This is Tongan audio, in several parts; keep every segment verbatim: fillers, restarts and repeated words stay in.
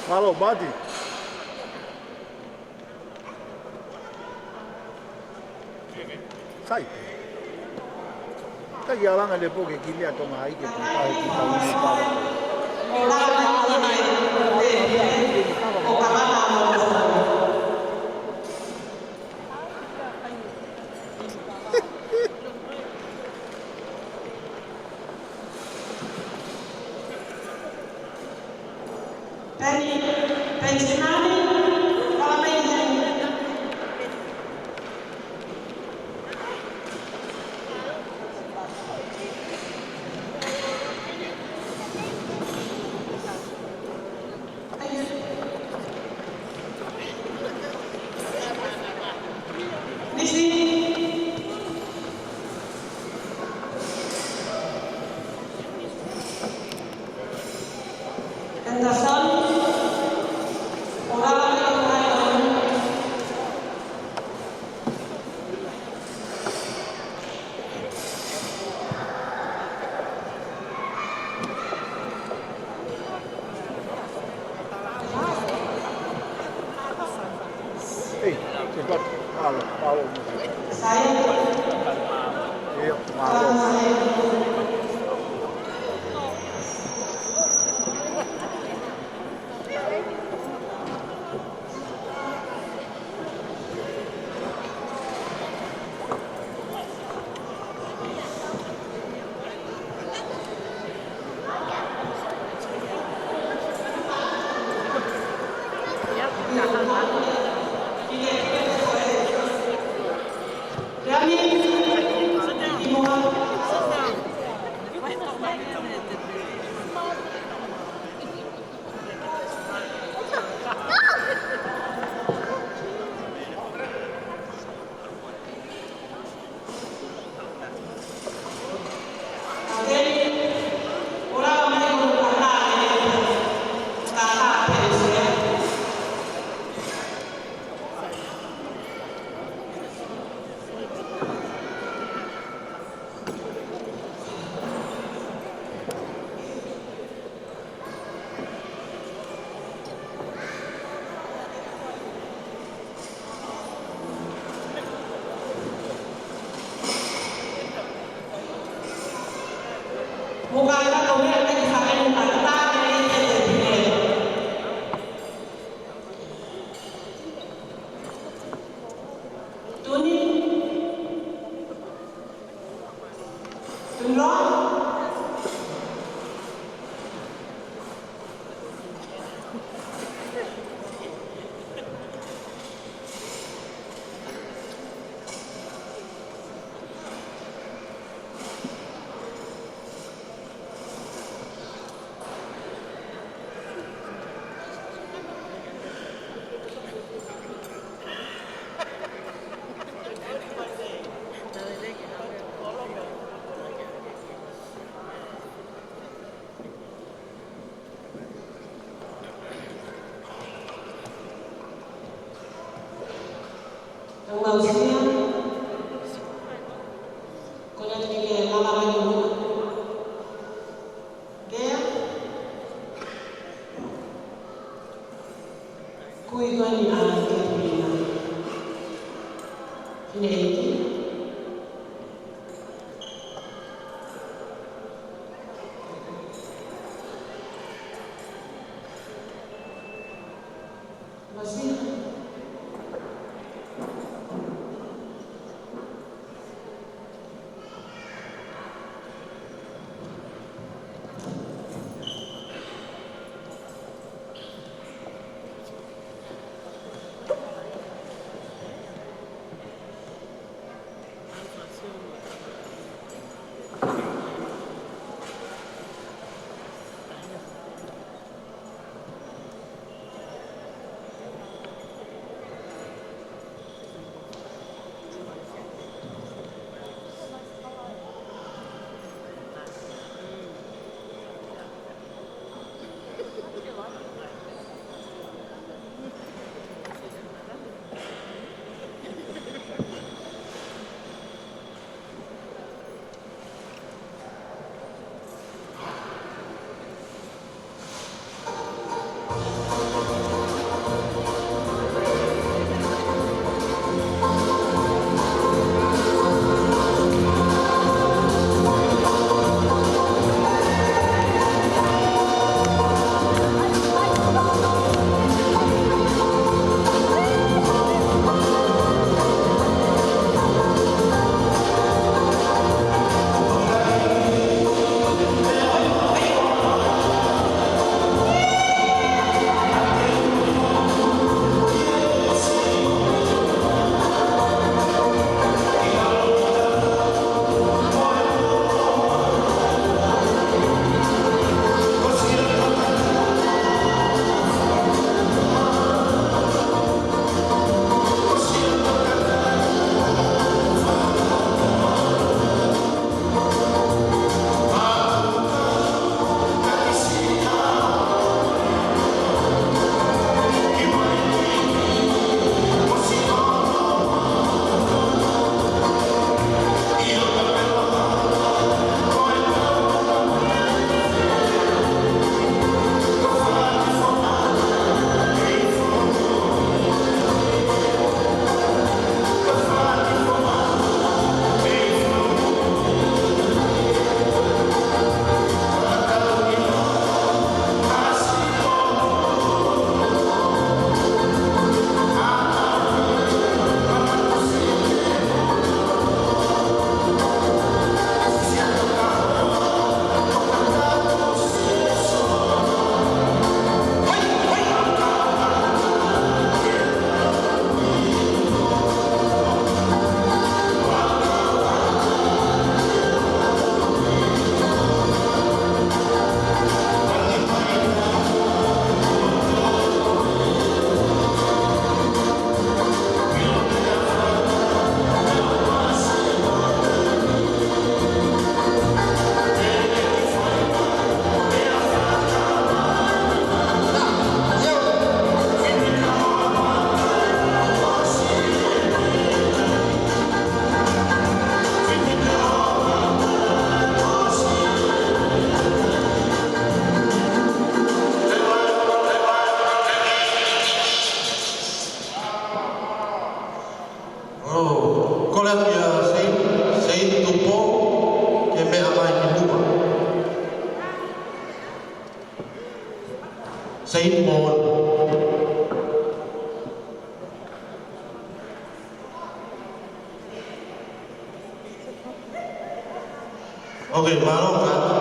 Mālō, Pati. Sai. Sai, ʻalanga le poke ki lea Tonga ai ke tau kae ki tau ni kava. Peni, Penisimani, Palamaini. Nisi. Anderson, ʻo lava ke ʻo hai. Ei, se pat, alo, alo. Sai. Ia, mālō. Tuni. Tuni loa. Tau mau sio. Ko ia te ke lava mai ʻo huna. Kea. Kui ko eni ʻa Ketilina. Fineʻeiki. Masiha. Saint Paul. Okay, mālō.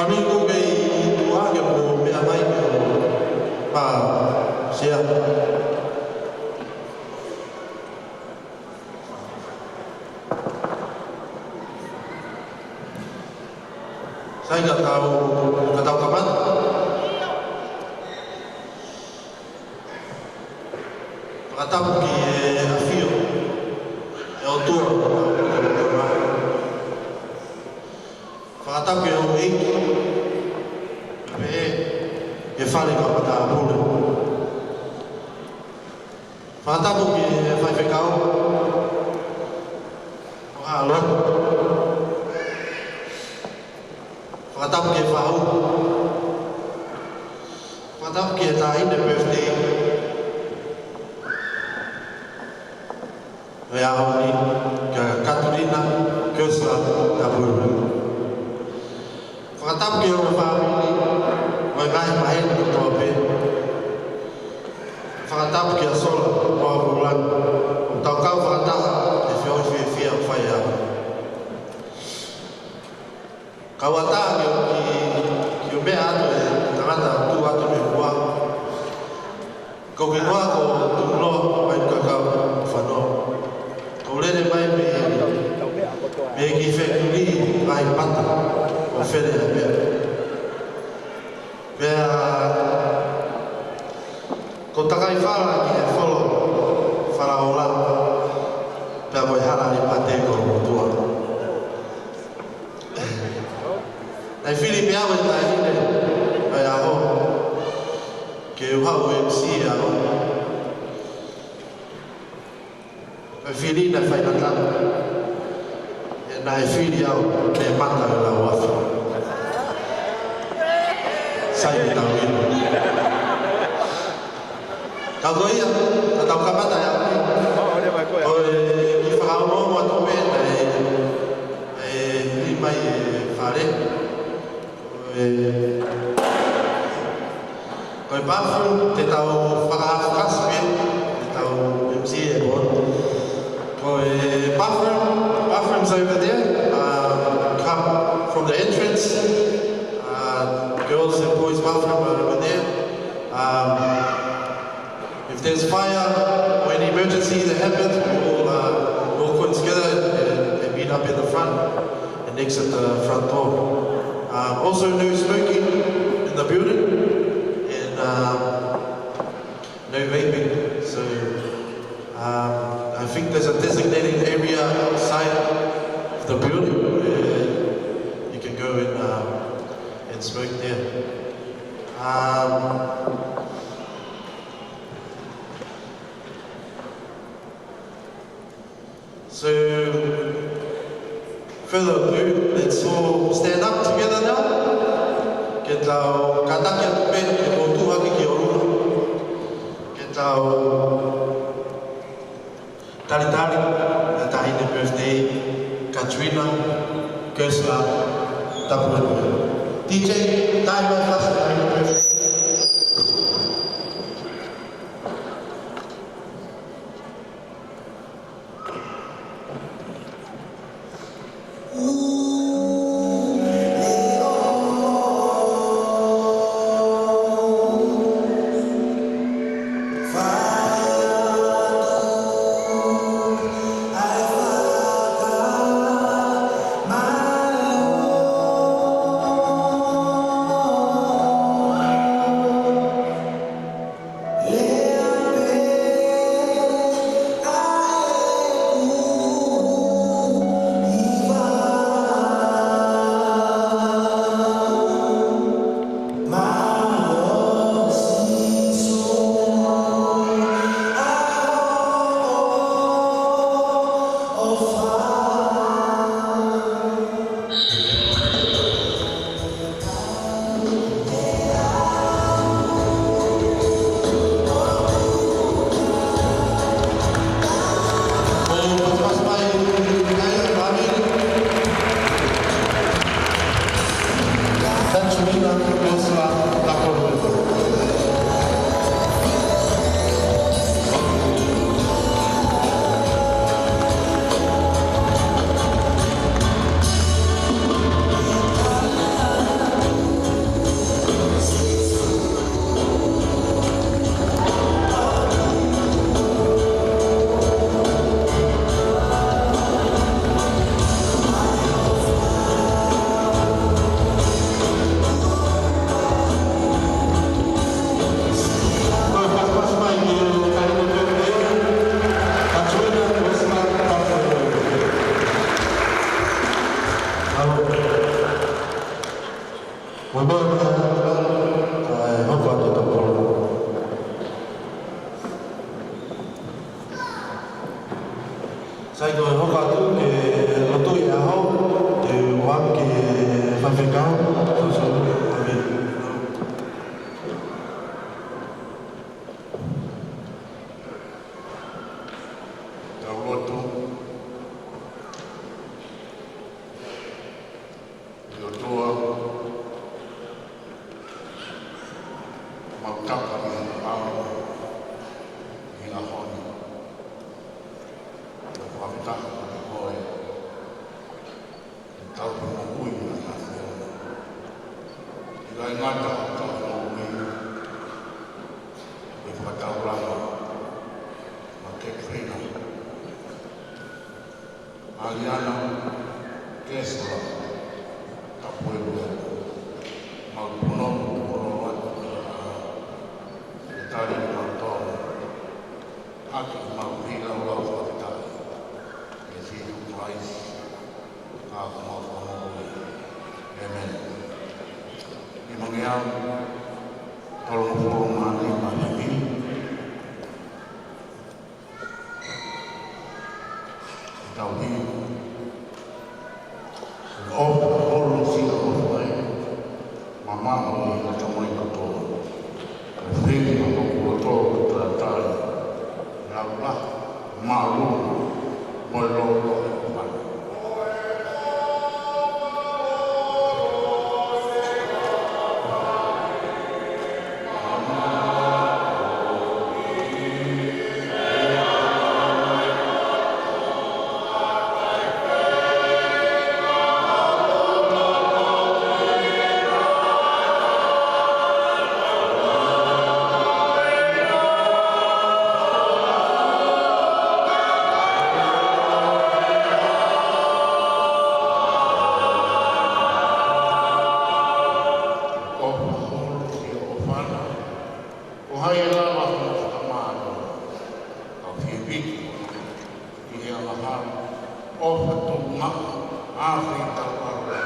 Kami ko ke i tua ke mo meʻa mai ke o pa sia. Sai ka tau, ka tau kamata. Fakatapu ki he ʻafio ʻo e ʻOtua. Fakatapu ki he houʻeiki, pea ki he fale fakamatāpule. Fakatapu ki he faifekau, ʻo ha alo. Fakatapu ki he faʻu. Fakatapu ki he taʻahine birthday. ʻO e ʻaho ni, kia Katurina Kersla Tapuru. Fakatapu ki hono fāmili, mo e ngaahi maheni kotoa pē. Fakatapu kia Sola Moavulan, ʻoku tau kau fakataha he feohi fiefia ʻoku fai ai. Kau ʻatā ke u ki, ki u meʻa atu e tangata ʻoku tuʻu atu mei muʻa. Ko hoku hingoa ko Tuʻuloa Maimukakau Fanoa. Ko u lele mai mei, mei he kiʻi fekitulī ngaahi mata ʻo Fele Aipea. Pea ko u takai fala ki he folo fala ola. Pea ko e hala ni pate ko e motuʻa. Naʻe fili pē au ʻe he taʻahine ʻo e ʻaho ke u haʻu ʻo M C e ʻaho. Ko e fili naʻe fai naʻa tau. ʻE naʻe fili au mei he mata ʻo e lauafi. Sai ke tau inu. Ka ko ia, ka tau kamata ia. ʻO e kiʻi fakaongoongo atu pē naʻe, ʻe, ʻi mai e fale. Ko e, ko e bathroom te tau fakahafukasi pē, te tau M C e pō. Ko e bathroom, bathrooms over there, um, come from the entrance. Uh, girls and boys bathroom are over there. Um, if there's fire or any emergency that happens, we all, uh, we all come together and, and meet up in the front and exit the front door. Um, also, no smoking in the building, and, um, no vaping. So, um, I think there's a designated area outside of the building where you can go and, um, and smoke there. Um, So, further ado, let's all stand up together now. Ke tau kātaki atu pē, ke mou tuʻu hake ki ʻolunga. Ke tau talitali e taʻahine birthday, Katrina Kersla Tapuru. D J, taʻahine birthday. ʻOtua, mau taka ʻi he ʻao ʻi he ʻaho ni. ʻOku fakafetaʻi kiate koe, ʻi he tauhi moʻui ʻa e ʻAfiona. ʻIkai ngata ʻi he tauhi moʻui, ʻi he fakataulaʻeiki, mo Katrina, ʻAliana, Tesla, Tapueluelu, mau punou, punou atu ki he ʻao, ʻe tali ʻemau tō, ʻaki ʻemau feilaulau fakafetaʻi, ʻia Sīsū Kalaisi, ko homau Fakamoʻui. ʻĒmeni. Nimangeau tolungofulu mā nima, ʻi he tauhi, ʻofa holo siʻa ʻofa ē, mamaʻo ʻi he ʻatamai kotoa. Ko e feinga ʻoku loto ko e taatai, laulahi, mālōlō, mo e lōloa ʻo e ʻofa. ʻOfa holo siʻa ʻofa na, ko hai ʻe lava hono fakamālō, ka fiefia ʻi he angahala, ʻofa tuʻunga, ʻa e feitauʻaki.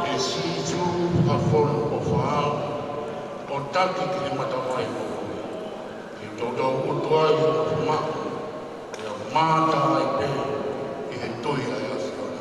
ʻE Sīsū, fakafonu ʻofa au, ʻo taki ki he matavai moʻui, ke toutou ʻutu ai hoʻo ʻofa maʻu, pea u mātā ai pē ʻi he tui ʻa e ʻAfiona.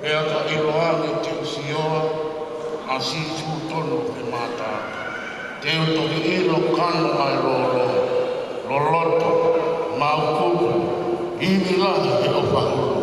Pea ka ʻiloange te u sio ʻa Sīsū tonu he mata, te u toki ʻilo kano ʻa e lōloa, loloto, maʻukupu, ʻimi lahi he ʻofa hulu.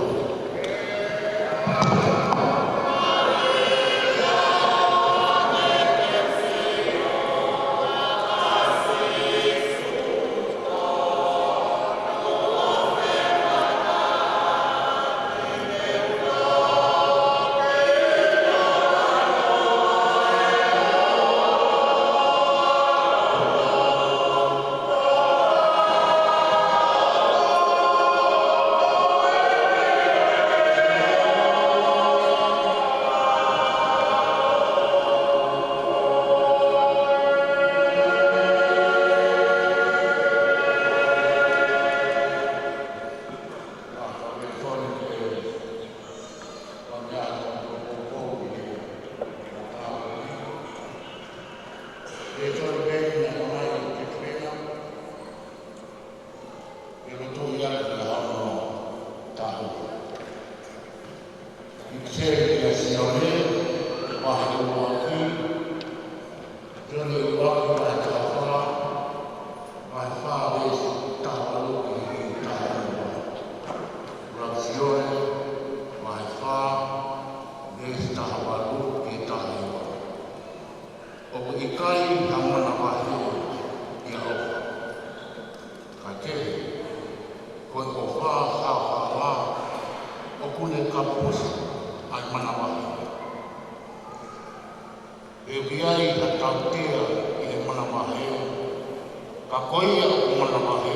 Sione ʻuluaki, Sione ʻuluaki vahe taha fā, vahe fā veesi taha valu ki he taha hiva. ʻUluaki Sione vahe fā, veesi taha valu ki he taha hiva. ʻOku ʻikai ha manavahē ʻia ʻOfa. Kae kehe, ko e ʻofa haohaoa ʻoku ne kapusi ʻa e manavahē. He ʻoku ʻi ai ha tautea ʻi he manavahē, ka ko ia ʻoku manavahē,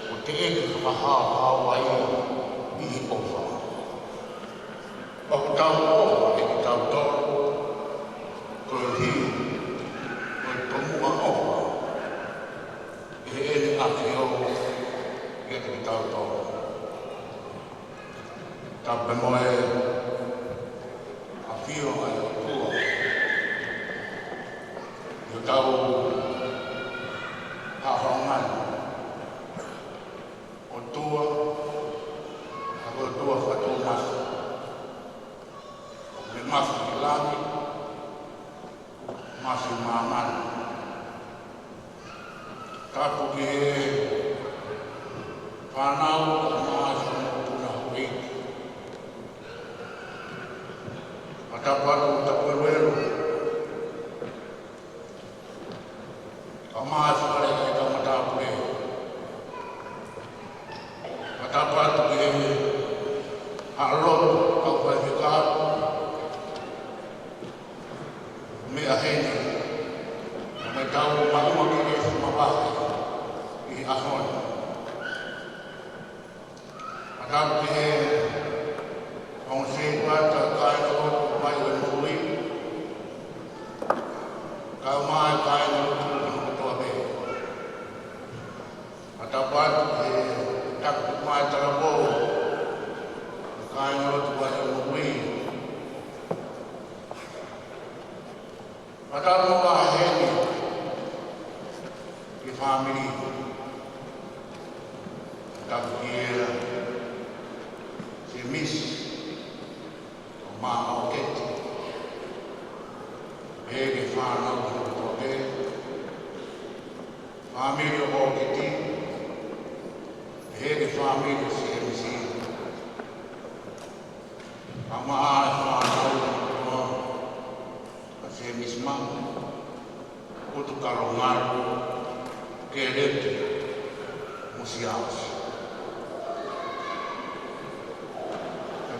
ʻoku teʻeki fakahaohaoa ia ʻi he ʻofa. ʻOku tau ʻofa ʻe kitautolu, koeʻuhi ko e tomuʻa ʻofa ʻa ʻEne ʻAfio kiate kitautolu. Tapu mo e ʻafio ʻa e ʻOtua ʻi hotau haʻofanga ni. ʻOtua, ʻa e ʻOtua fakatuʻumafi, ʻoku ne mafi ʻi langi, mafi māmani. Tapu ki he fānau, ʻa e mātuʻa mo e tuna houʻeiki. Fakatapu atu ki Tapueluelu, ʻa e mātuʻa mo e tangata pule. Fakatapu atu ki he haʻa lotu, kau faifekau, meʻa heni, mo e tau maʻu ʻa e kiʻi mavahe ʻi he ʻaho ni. Fakatapu ki he ongo sētuata, kāingalotu, Vai ʻo e Moʻui, kau mai kāingalotu kotoa pē. Fakatapu atu ki he Takitaha Talavou, kāingalotu Vai ʻo e Moʻui. Fakatapu mo e vahe heni ki he fāmili. Fakatapu ki he Semisi, ʻo Maʻoketi. Pehē ki he fānau kotoa pē, fāmili ʻo ʻOketi. Pehē ki he fāmili ʻo Semisi. Kau mai e fānau kotoa, ʻa Semisi Maʻu, Kutu Kalongalu, Kelepi mo Siaosi.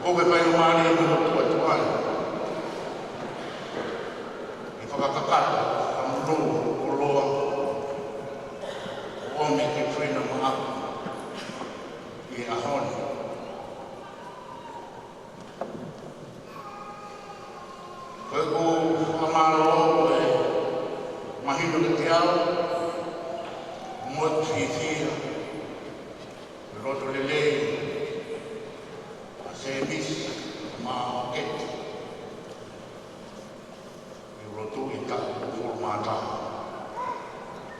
Ko e faingamālie ʻoku ou tuʻu atu ai ke fakakakato ʻa e monū koloa ʻoku ʻomi ʻe Katrina maʻaku ʻi he ʻaho ni. Ko ʻeku fakamālō ʻoku mahino kiate au, mo e fiefia, mo e loto lelei ʻa Semisi mo ʻOketi, ʻi he lotu ʻi he taʻu hongofulu mā taha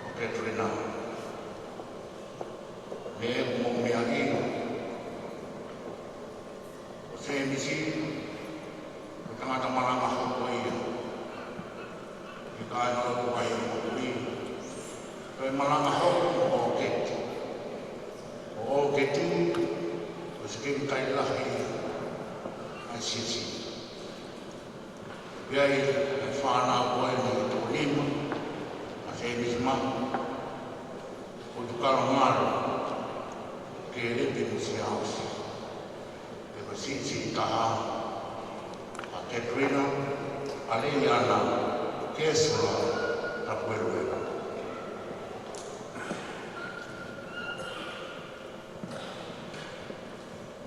ʻo Katrina. Meʻa ʻoku mou meaʻi, ko Semisi, ko e tangata malanga hoko ia ʻi he kāingalotu Vai ʻo e Moʻui. Ko e malanga hoko ʻo ʻOketi. Ko ʻOketi, ko e sekelitali lahi ʻa e siasi. Pea ʻi he fānau ko eni ʻe toko nima, ʻa Semisi Maʻu, Kutu Kalongalu, Kelepi mo Siaosi. Pea ko e siʻisiʻi taha, ʻa Katrina, ʻa Leiana, Kesula, Tapueluelu.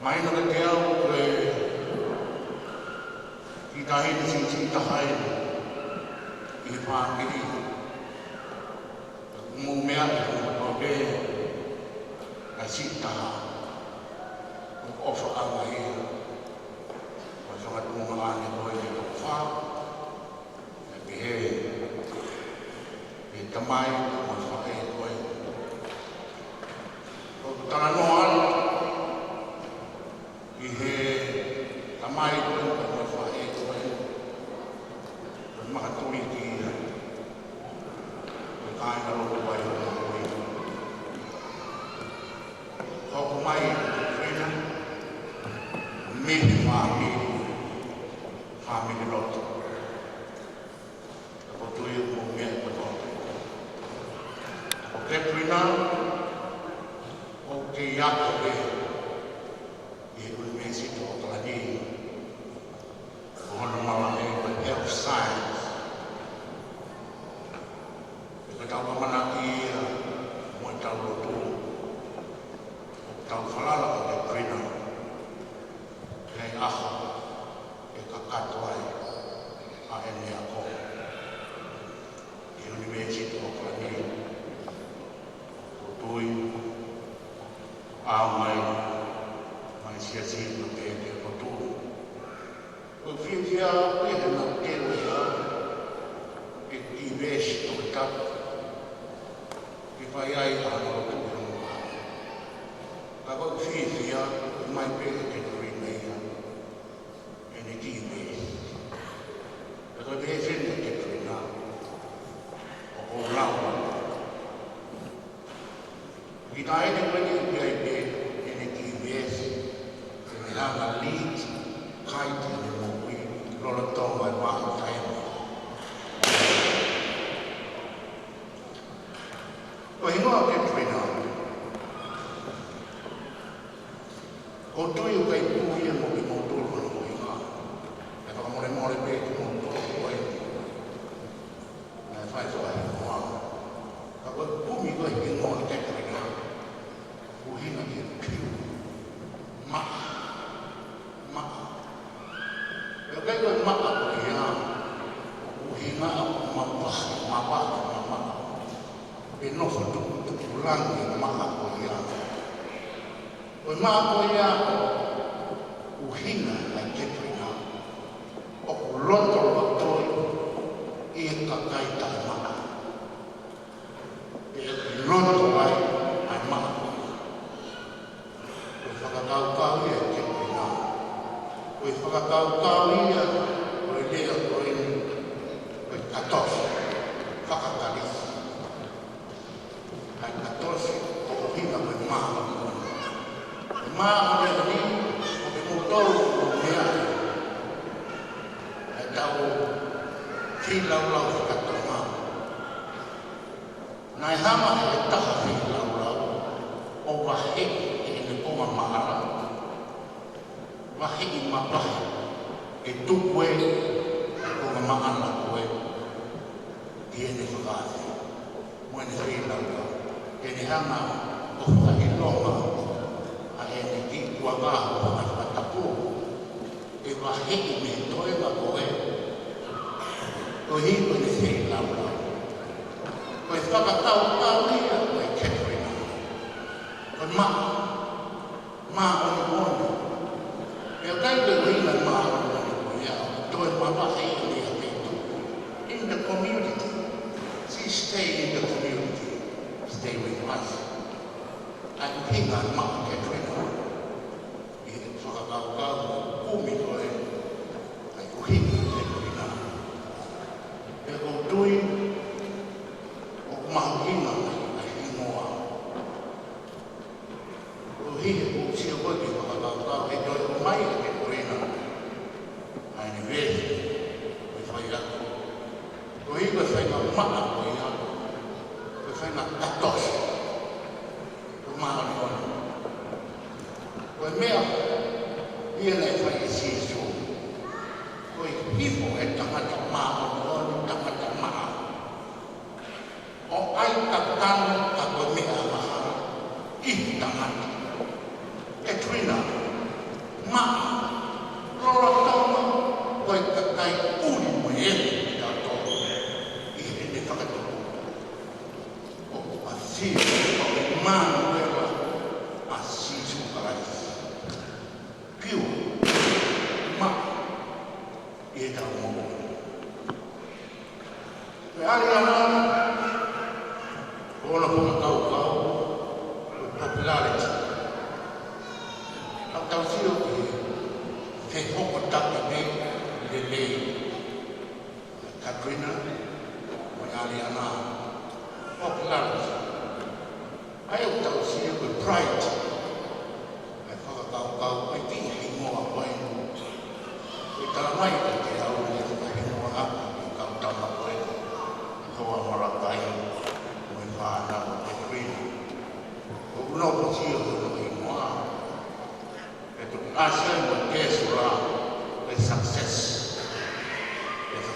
Mahino kiate au ko e kiʻi taʻahine siʻisiʻi taha eni ʻi he fāmili. ʻOku mou meaʻi ʻoku ou pehē ʻa e siʻi taha ʻoku ʻofaʻanga ia. Ko e fanga tuongaʻane ko eni ʻe toko fā. ʻE pehē, ʻe tamai, mo e faʻē ko ē. ʻOku talanoa atu ki he tamai ko ē, mo e faʻē ko ē. Ko e makatuli ki ai. Ko e kāingalotu Vai ʻo e Moʻui. Hoko mai Katrina mei he fāmili, fāmili lotu. Ko e ʻOku kei ako pē ʻi he ʻUnivēsiti ʻAokalani, ko hono malaʻe ko e Health Science. Pea ko ʻetau ʻamanaki ia mo ʻetau lotu, ʻoku tau falala kia Katrina he ʻaho ʻe kakato ai ʻa ʻene ako ʻi he ʻUnivēsiti ʻAokalani. ʻOku ou tui ʻoku ʻaonga mai, mai siasi ma pē ke lotu. ʻOku ou fiefia ʻi heʻenau teu ʻe au ʻeku kiʻi veesi Tohitapu ke fai ai ʻa hono lotu ʻi hono ʻaho. Ka ʻoku ou fiefia ʻoku ʻomai pē ʻe Katrina ia ʻene kiʻi veesi. Pea ko e veesi eni ʻa Katrina ʻoku ou lau atu. Kiʻi taimi ko eni ʻoku ʻi ai pē ʻene kiʻi veesi, ʻene hanga ʻo lead, guide ʻene moʻui lolotonga e vahaʻataimi. Ko e hingoa ʻo Katrina, ʻoku ou tui ʻoku ʻikai pū ia mo kimoutolu hono ʻuhinga. Pea fakamolemole pē kimoutolu ko ē naʻe fai fakahingoa. Ka ko e kumi ko ē hingoa Katrina, ʻuhinga ki he pure, maʻa, maʻa. Pea ʻikai ko e maʻa ko ia ʻuhinga ʻoku mavahe, mavahe, mamaʻa. Pe nofo tukutuku langi maʻa ko ia. Ko e maʻa ko ia ʻoku ʻuhinga ai Katrina, ʻoku lotolotoi ʻa e kakai taʻemaʻa. Pea ʻoku loto ai ʻa e maʻa ko ia. Ko e fakakaukau ia ʻa Katrina. Ko e fakakaukau ia ʻo e lea ko eni, ko e katosi, fakakalisi. ʻA e katosi ʻoku ʻuhinga ko e māʻoniʻoni. Ko e māʻoniʻoni ʻoku kimoutolu ʻoku mou meaʻi ʻa ʻetau feilaulau faka-Tonga. Naʻe hanga ʻe he taha feilaulau ʻo vaheʻi ʻene konga maʻala, vaheʻi mavahe, ʻe tuku e konga maʻala ko ē ki heʻene fakaafe mo ʻene feilaulau, ke ne hanga ʻo fakaʻilonga ʻa ʻene kiʻi kuonga fakatapu. ʻE vaheʻi mei he toenga ko ē, koeʻuhi ko ʻene feilaulau. Ko e fakakaukau ia ʻo e Katrina. Ko e maʻa, māʻoniʻoni. Pea ʻikai ke ʻuhinga māʻoniʻoni ko ia ʻoku toe mavahe ia mei ha feituʻu. In the community. She stay in the community. Stay with us. ʻA e ʻuhinga maʻa Katrina. ʻI he fakakaukau kumi ko ē, ʻa e ʻuhinga ʻo Katrina. Pea ʻoku ou tui ʻoku mahuʻinga ʻa e hingoa. Koeʻuhi he ʻoku ou sio ko ē ki he fakakaukau he toe ʻomai ʻe Katrina ʻa ʻene veesi, ko e fai atu. Koeʻuhi ko e faʻahinga maʻa ko ia, ko e faʻahinga katosi, ko e māʻoniʻoni. Ko e meʻa ia naʻe fai ʻe Sīsū. Ko e hifo ʻe he tangata māʻoniʻoni, tangata maʻa, ʻo ʻai kakano ka ko e meʻa angahala ʻi he tangata. Katrina, maʻa, lolotonga ko e kakai ʻuli mo e ʻeku kitautolu ʻi heʻene fakatupu. ʻOku ʻasi, ʻoku Mānuela ʻa Sīsū Kalaisi. Pure, maʻa, ʻi heʻetau moʻui. Ko e ʻAliana, ko hono fakakaukau, ko e popularity. ʻOku tau sio ki he fehokotaki mei lelei. Katrina, mo e ʻAliana, popularity. ʻA ia ʻoku tau sio ko e pride. ʻA e fakakaukau ko e kiʻi hingoa ko ē. Ko e talamai kiate au naʻe fakahingoa ʻaki ʻe he kau tama ko ē, ko Hoa Malakai mo e fānau ʻo Katrina.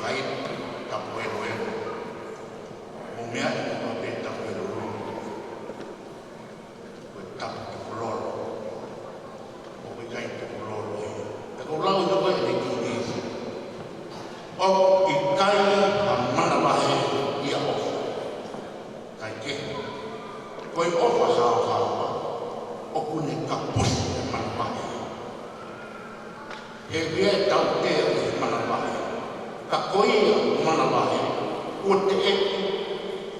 ʻai tapu ʻeloʻelo. Mo meʻa ʻi ko pē tapu ʻeloʻelo. Ko e tapu tukulolo. ʻOku ʻikai tukulolo ia. He ko e lau ʻi ko ē ʻene Kingisi. ʻOku ʻikai ha manavahē ʻia ʻofa. Kae kehe, ko e ʻofa haohaoa, ʻoku ne kapusi e manavahē. He ʻoku ʻi ai e tautea ʻi he manavahē. Ka ko ia manavahē, ʻoku teʻeki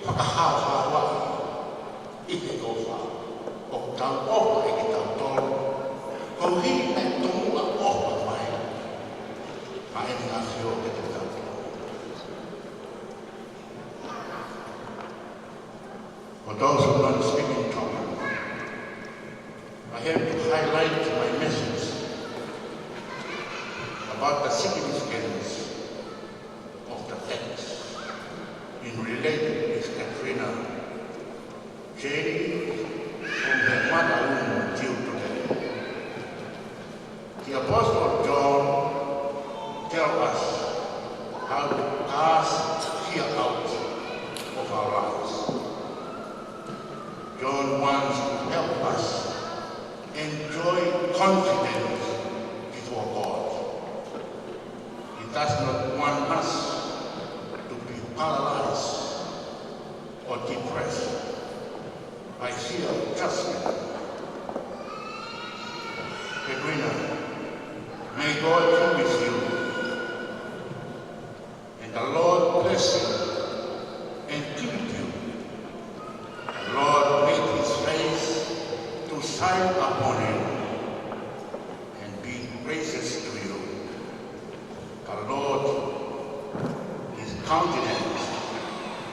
fakahaohaoaʻi ʻi he ʻofa. ʻOku tau ʻofa ʻe kitautolu, koeʻuhi naʻe tomuʻa ʻofa mai ʻa ʻEne ʻAfio kiate kitautolu. For those who don't speak in tongue, I have to highlight my message about the significance of the text in related with Katrina journey from her mother womb till today. The Apostle John tells us how to cast fear out of our lives. John wants to help us enjoy confidence before God. He does not want us to be paralyzed or depressed by fear of judgment. Katrina, may God be with you. And the Lord bless you and keep you. The Lord make his face to shine upon you and be gracious to you. The Lord his countenance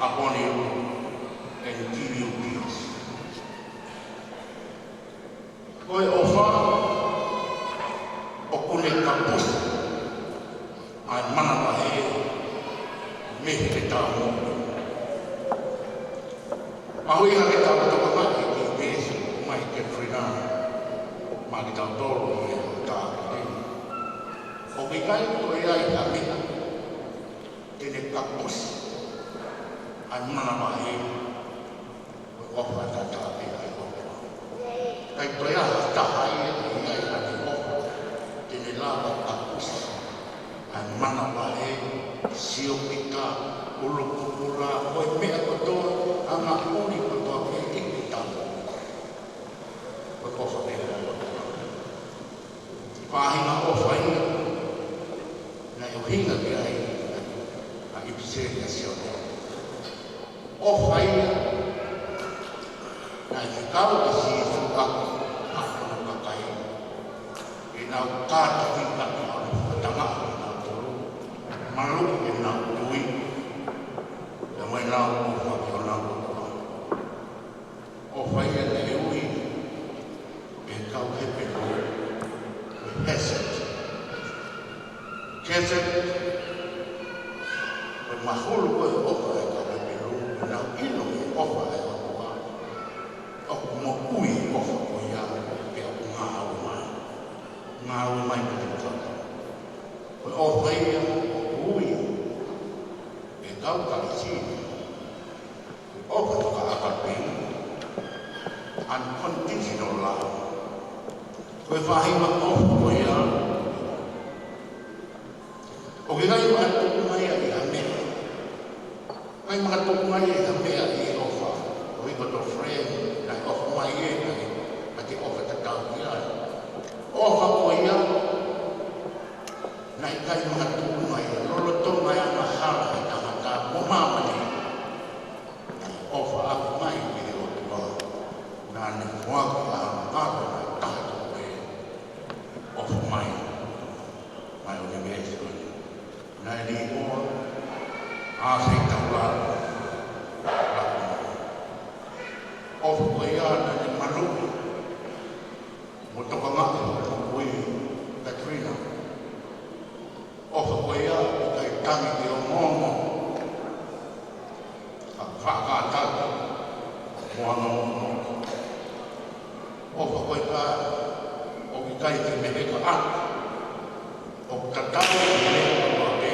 upon you and give you peace. Ko e ʻofa, ʻoku ne kapusi ʻa e manavahē mei he taumuʻa. Mahuʻinga ke tau tokangaʻi e kiʻi veesi ʻoku ʻomai ʻe Katrina maʻa kitautolu ʻi he ʻaho ko eni. ʻOku ʻikai toe ʻi ai ha meʻa te ne kapusi ʻa e manavahē. Ko e ʻofa tatau pē ʻa e ʻOtua. ʻIkai toe ʻi ai ha taha ia ʻe ʻi ai haʻane ʻofa te ne lava ʻo kapusi ʻa e manavahē, siokita, ʻulupupula, ko e meʻa kotoa, angaʻuli kotoa pē ʻi he taumuʻa. Ko e ʻofa pē ʻa e ʻOtua. Faʻahinga ʻofa ia naʻe ʻuhinga ki ai ʻa e ʻipiseli ʻa Sione. ʻOfa ia naʻe fekau ʻe Sīsū ʻaki ʻa hono kakai ke nau kātaki ʻaki ʻa hono fakatanga ʻo kinautolu, maluʻi ʻenau tui, pea mo ʻenau ʻofa ki honau ʻOtua. ʻOfa ia naʻe ui ʻe he kau Hepelū ko e hesed. Hesed, ko e mahulu ko ē ʻo e ʻofa ʻa e kau Hepelū, ko ʻenau ʻilo ki he ʻofa ʻa e ʻOtua. ʻOku moʻui e ʻofa ko ia, pea ʻoku ngāue mai. Ngāue mai ki he tangata. Ko e ʻofa ia ʻoku ui ʻe he kau Kalisi ʻofa fakaʻāpī, unconditional love. Ko e faʻahinga ʻofa ko ia ʻoku ʻikai makatuʻunga ia ʻi ha meʻa. ʻIkai makatuʻunga ia ʻi ha meʻa ʻi he ʻofa. Ko e ʻikai ko e friend, naʻe ʻofa mai ē, naʻe, naʻe ʻofa tatau ki ai. ʻOfa ko ia naʻe ʻikai makatuʻunga ia, lolotonga e angahala ʻa e tangata mo māmani. Naʻe ʻofa ʻaki mai ki he ʻOtua, naʻa ne foaki ʻa e ʻAlo naʻe taha tofu ē, ʻofa mai, mai ʻunivēsi. Naʻe liʻoa, ʻa e feitau lalo, lalo. ʻOfa ko ia naʻa ne maluʻi mo tokangaʻi hoku kui Katrina. ʻOfa ko ia ʻikai tangi ki he ongoongo, ka fakakātaki mo anga ongoongo. ʻOfa ko ia ʻoku ʻikai ke meheka ʻaki, ʻoku tatau ki he meʻa kotoa pē.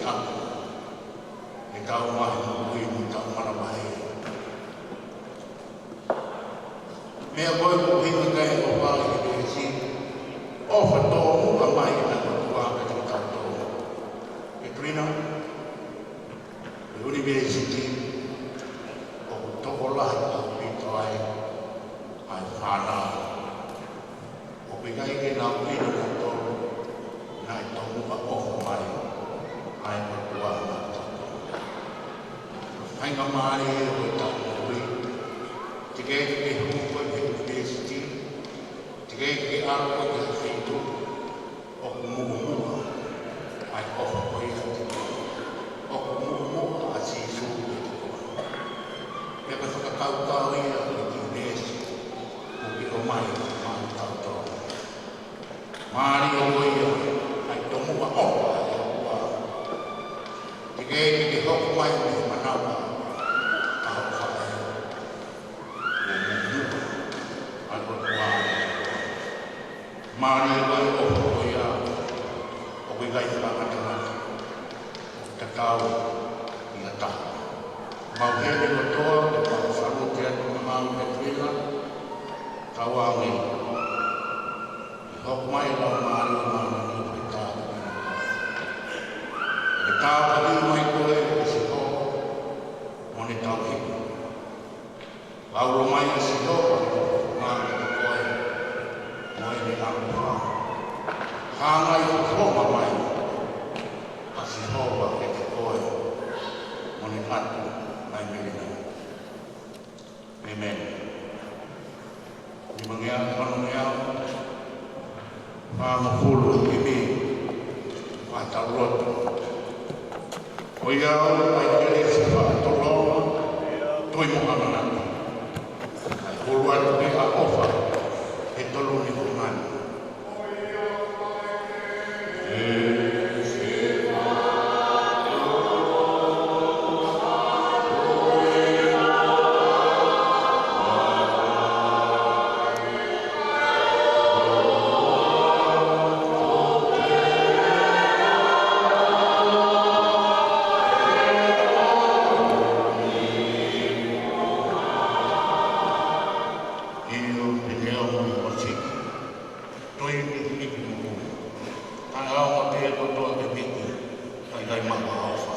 Tapu, ʻetau ngaahi moʻui mo ʻetau manavahē. Meʻa ko ē ʻoku ʻuhinga ki ai e ʻofa ʻi he veesi, ʻofa tōmuʻa mai ʻa e ʻOtua kiate kitautolu. Katrina, ʻi he ʻunivēsiti, ʻoku tokolahi ʻaupito ai ʻa e fānau ʻoku ʻikai ke nau ʻilo nautolu naʻe tomuʻa ʻofa mai ʻa e ʻOtua maʻatautolu. Faingamālie ʻo ʻetau moʻui, teʻeki ke ke hū koe ki he ʻunivēsiti, teʻeki ke ke ʻalu koe ki ha feituʻu, ʻoku muʻomuʻa ʻa e ʻofa ko ia kiate koe. ʻOku muʻomuʻa ʻa Sīsū kiate koe. Pea ko e fakakaukau ia ki he kiʻi veesi ʻoku ke ʻomai maʻatautolu. Mālie ko ia ʻa e tomuʻa ʻofa ʻa e ʻOtua. Teʻeki ke ke hoko mai mei he manava ʻa hoʻo faʻē. Kuo muʻomuʻa ʻa e ʻOtua. Mālie ko e ʻofa ko ia ʻoku ʻikai fakangatangata, ʻoku tatau ʻi ha taha. Mau heni kotoa, mau salute atu maʻau Katrina, tauange ʻi he hoko mai ʻa e Laumālie Māʻoniʻoni ʻo e tāpuaki. ʻE tāpuakiʻi mai koe ʻe Sihova mo ne tauhi koe. Lau ʻa e ʻOtua ʻi Sihova, ʻo ngāue kiate koe mo ʻene ʻaloʻofa. Hanga ʻi he fofonga mai ʻa Sihova kiate koe mo ne ʻatu mai mei he. ʻĒmeni. Nimangeau, onongeau, fāngofulu ʻi he himi, fakataha lotu. ʻOiauē, ʻa e kelesi, fakatolonga, tui mo ʻamanaki, ʻa e hulu atu pē ʻa e ʻofa he tolu ni hūngani. ʻIo, pehē ʻa e moʻui ʻosi, tui ni hiki mo. Kae ʻaonga pē kotoa ke piki, kae ʻikai maʻu ha ʻofa.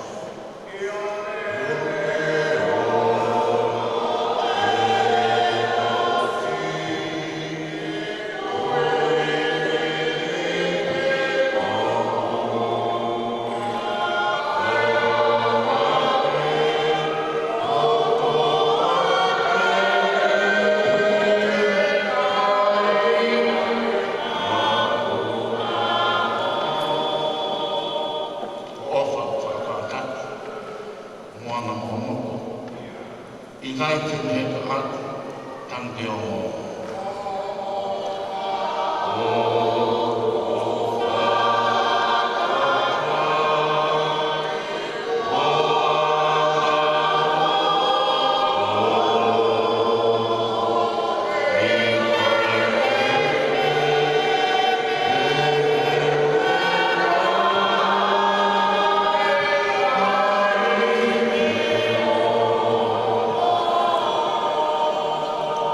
ʻOfa fakataha, mo anga mokomoko. ʻIkai ke ne heka atu, tangi ke ongo.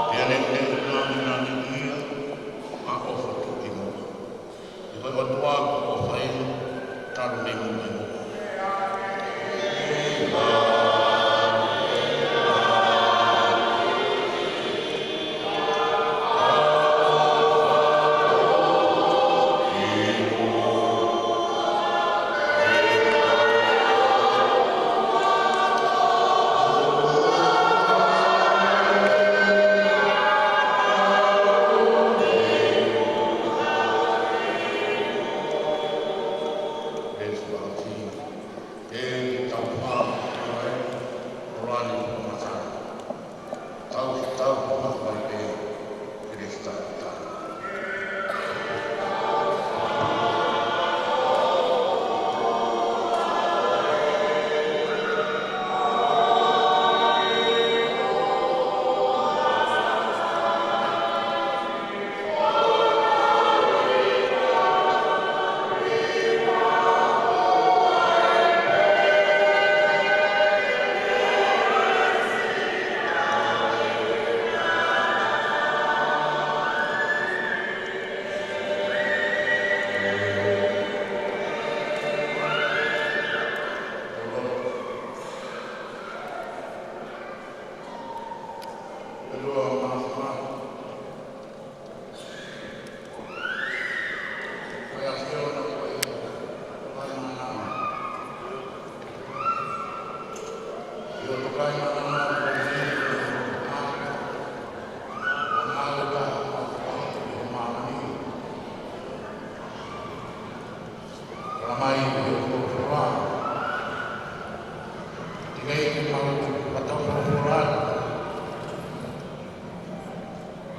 Pea lelei ʻa e ʻuhinga ʻa e ʻofa ki muʻa. He ko e ʻOtua ko e ʻofa ia, talu mei muʻa.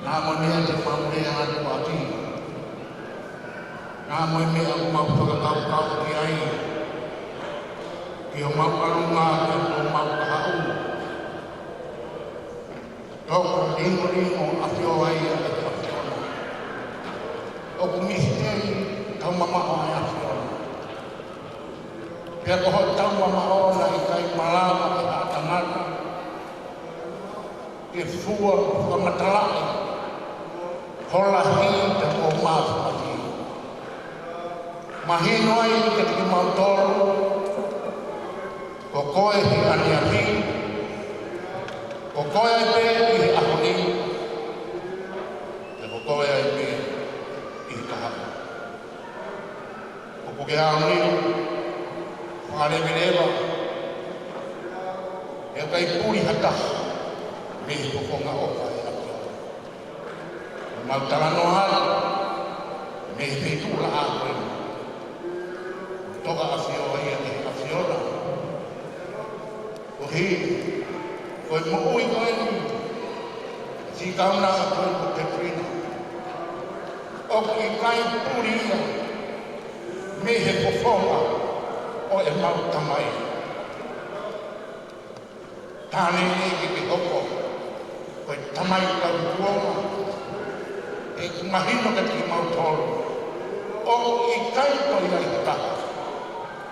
Naʻa mo e meʻa te mau lea atu ʻaki. Naʻa mo e meʻa ʻoku mau fakakaukau ki ai. Ki homau ʻalunga, ki homau kahaʻu. Toko lingolingo ʻafio ai ʻa e ʻAfiona. ʻOku misiteli, tau mamaʻo ʻa e ʻAfiona. Pea ko hotau mamaʻo naʻe ʻikai malava ʻe ha tangata ke fua mo fakamatalaʻi ho lahi pea mo ho māfimafi. Mahino ai kiate kimautolu, ko koe he ʻaneafi, ko koe ai pē ʻi he ʻaho ni, pea ko koe ai pē ʻi he kahaʻu. ʻOku ke aoniu, fakaleveleva, ʻe ʻikai puli ha taha mei he fofonga ʻofa ʻa e ʻAfiona. Mau talanoa atu mei he feituʻu laʻā ko eni. Toka ʻafio ai ʻa e ʻAfiona. Koeʻuhi ko e moʻui ko eni, siʻi kaunanga ko eni ko Katrina, ʻoku ʻikai puli ia mei he fofonga ʻo ʻemau Tamai. Tānaki ke ke hoko ko e tamai lauikuonga, ʻoku mahino kiate kimautolu, ʻoku ʻikai toe ʻi ai ha taha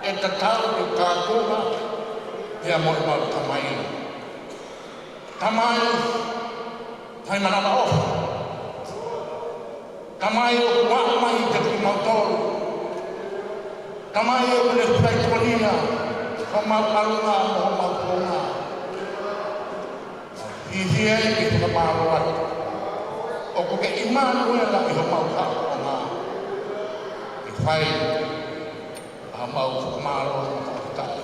ʻe tatau ke kākuna pea mo ʻemau Tamai. Tamai, Tamai manavaʻofa. Tamai ʻoku ʻomai kiate kimautolu. Tamai ʻoku ne faitokonia homau ʻalunga mo homau founga. Fiefia ai ke fakamālō atu. ʻOku ke ʻImanuela ʻi homau kahaʻu. Ke fai ʻa homau fakamālō mo fakafetaʻi.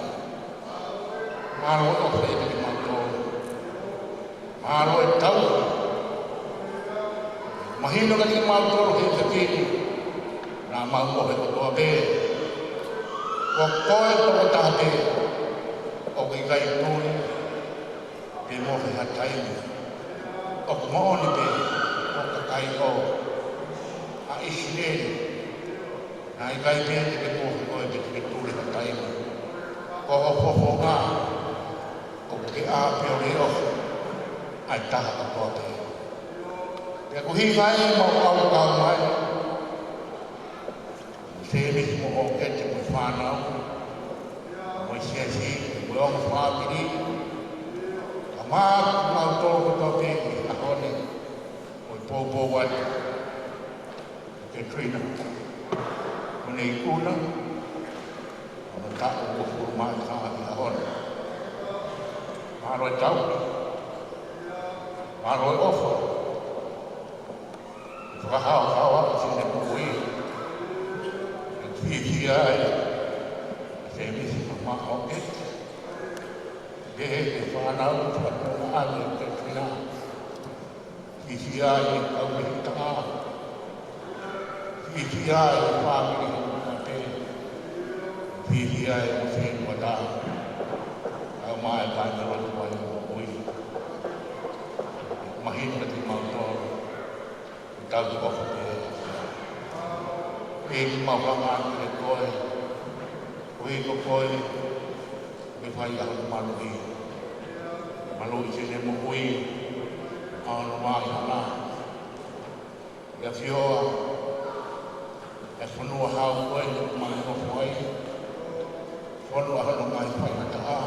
Mālō ʻofa kiate kimautolu. Mālō e tau. Mahino kiate kimautolu he efiafi ni, naʻa mau mohe kotoa pē. Ko koe tokotaha pē ʻoku ʻikai tuli pe mohe ha taimi. ʻOku moʻoni pē ko e kakai ʻo ʻIsileli, naʻe ʻikai pē te ke mohe koe pe te ke tuli ha taimi. Ko ho fofonga ʻoku ke ʻāpio leʻo ʻa e taha kotoa pē. Pea ko e ʻuhinga ia ʻemau ʻalu kau mai, Sēmisi mo ʻOketi mo e fānau, mo e siasi, mo e ongo fāmili, kae ʻumaʻā kimautolu kotoa pē ʻi he ʻaho ni, ʻo poupou atu Katrina, mo ʻene ikuna, ʻo e taʻu uofulu mā taha ʻi he ʻaho ni. Mālō e tau, mālō e ʻofa, fakahaohaoa ʻa siʻene moʻui. ʻOku fiefia ai ʻa Sēmisi mo ʻOketi. Pehē ki he fānau, fakapoongi ʻa Katrina. Fiefia ai e kau mehikitanga. Fiefia ai e fāmili he moʻui. Fiefia ai e fenua tā. Kau mai e kāingalotu ʻa e moʻui. Mahino kiate kimautolu, ʻoku tau ʻofa pē. ʻEiki, mau hanga atu kiate koe, koeʻuhi ko koe ʻoku ke fai ʻa hono maluʻi. Maluʻi siʻene moʻui, ʻa hono maʻu hanga ʻi he ʻafioʻi ʻa e fonua hau ko eni ʻoku mau nofo ai, fonu ʻa hono ngaahi faingataʻa,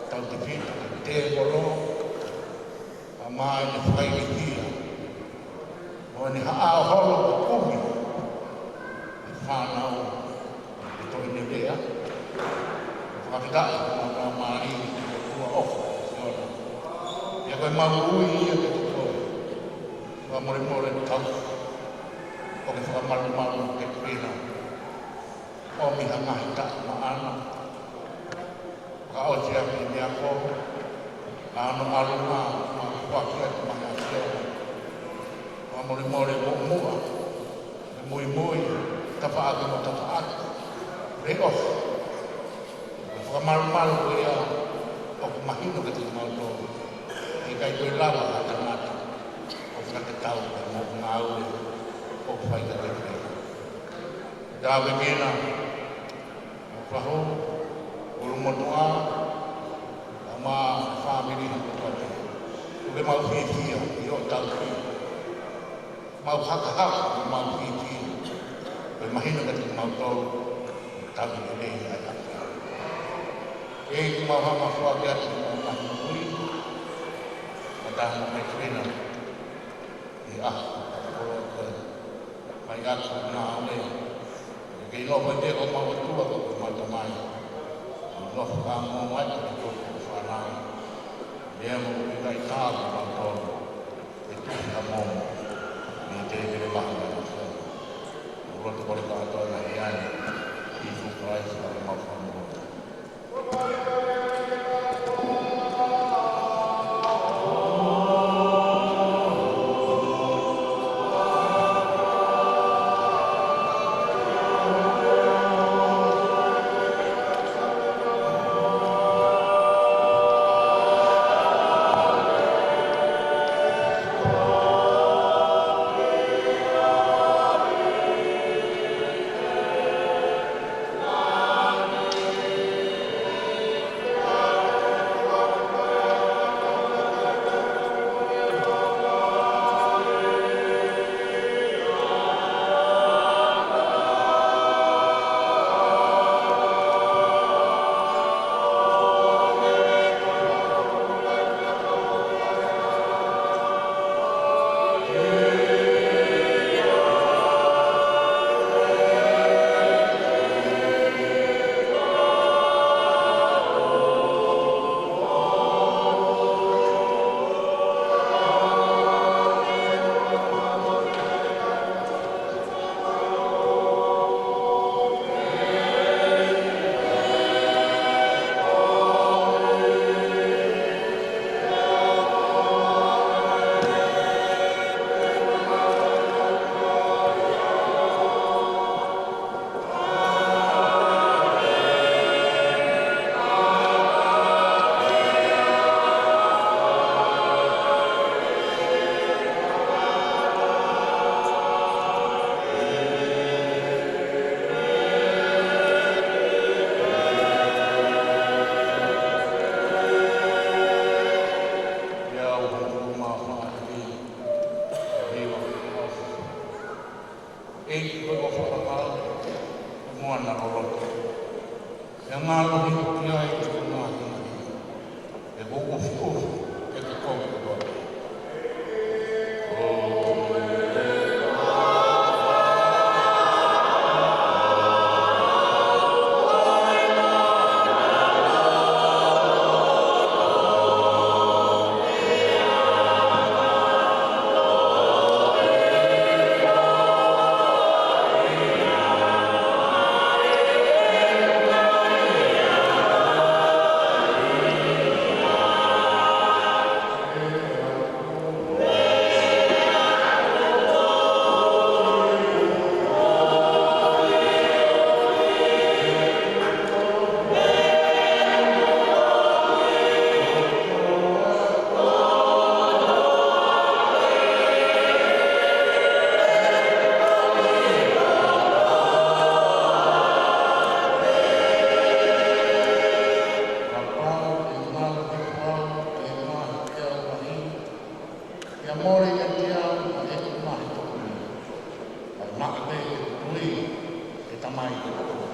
tautefito ki he tēvolo, kae ʻumaʻā ʻene fakaʻilifia, mo ʻene haʻa holo ʻo kumi e fānau ʻi he toenivea. Fakafetaʻi, mau fakamālō atu, ʻoku mau ʻofa ʻa e ʻAfiona. Pea ko ʻemau ui ia kiate koe, fakamolemole tau, ʻo ke fakamalumalu mo Katrina, ʻomi ha ngaahi taʻu maʻana, fakaʻosi ʻaki e meʻa ko ē, ʻa hono ʻalunga, mo e foaki atu maʻa e ʻAfiona. Fakamolemole muʻomuʻa, muimui, tafaʻaki mo tafaʻaki, leʻo. Ko e fakamalumalu ko ia ʻoku mahino kiate kimautolu. ʻE ʻikai toe lava ha tangata ʻo ʻAu, ʻa e moʻunga ʻAue ʻoku fai ka te fai. Tāpuekina, ʻa Fahu, ʻUlumotuʻa, ʻa e fāmili ha kotoa pē. ʻOku mau fiefia ʻi hoʻo tauhi. Mau hakahaka, mau fiefia. Ko e mahino kiate kimautolu, tauhi lelei ʻa e ʻAfiona. ʻEiki, mau hanga foaki atu ʻemau ngaahi moʻui, ʻa e taha mo e fefine, ʻi he ʻaho ko eni. Mai atu na ʻAue. Ke ke nofo ʻiate kimautolu ko homau Tamai. Nofo ka mo mai ki hoʻo fānau. Meʻa mo e kai tā kimautolu. ʻE tuʻu ki ha momo. Ni te ke le maha mai atu. Mo loto kole kātoa na hiani. Sīsū Kalaisi ko homau Fakamoʻui. ʻEiki, ko e fakahā, ko e moana loloto. ʻE ngalo hiko ki ai ki te ngā hina. ʻE ko ufi ufi, ʻe te kau ki te kau. Kapau ʻe ngalo hifo au ki he ngaahi peau lahi, ʻia mole ʻiate au ʻa ʻeku ngaahi tokoni. Kae maʻu pē ʻeku tui ki he Tamai ʻo e ʻOtua.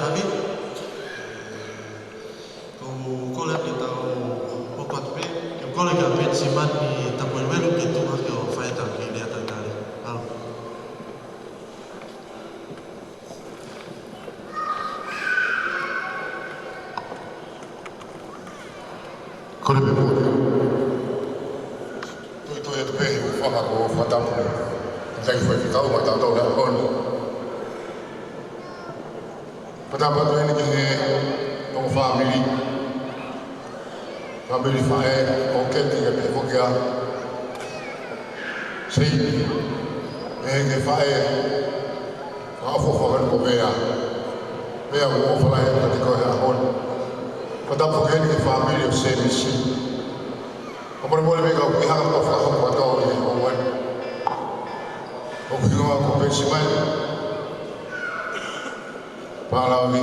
Havi. Ko u kole ke tau hoko atu pē, ke u kole kia Penisimani Tapueluelu ke tuʻu hake ʻo fai ʻetau kiʻi lea talitali. Mālō. Kole pē mo e. Toitoi atu pē ʻi he ʻofa ko e fakatapu. Kakai faifekau mo tautolu he ʻaho ni. Fakatapu atu heni ki he ongo fāmili. Fāmili faʻē, ʻo Keti ia pē foki ʻa Seini. Pehē ki he faʻē, fakaʻofoʻofa ko Vea. Vea, ʻoku ou ʻofa lahi atu kiate koe he ʻaho ni. Fakatapu foki heni ki he fāmili ʻo Semisi. Fakamolemole pē ka u kiʻi hanga ʻo fakahoko atu ʻi he ʻaho ni. ʻOku hingoa ko Penisimani Palaomi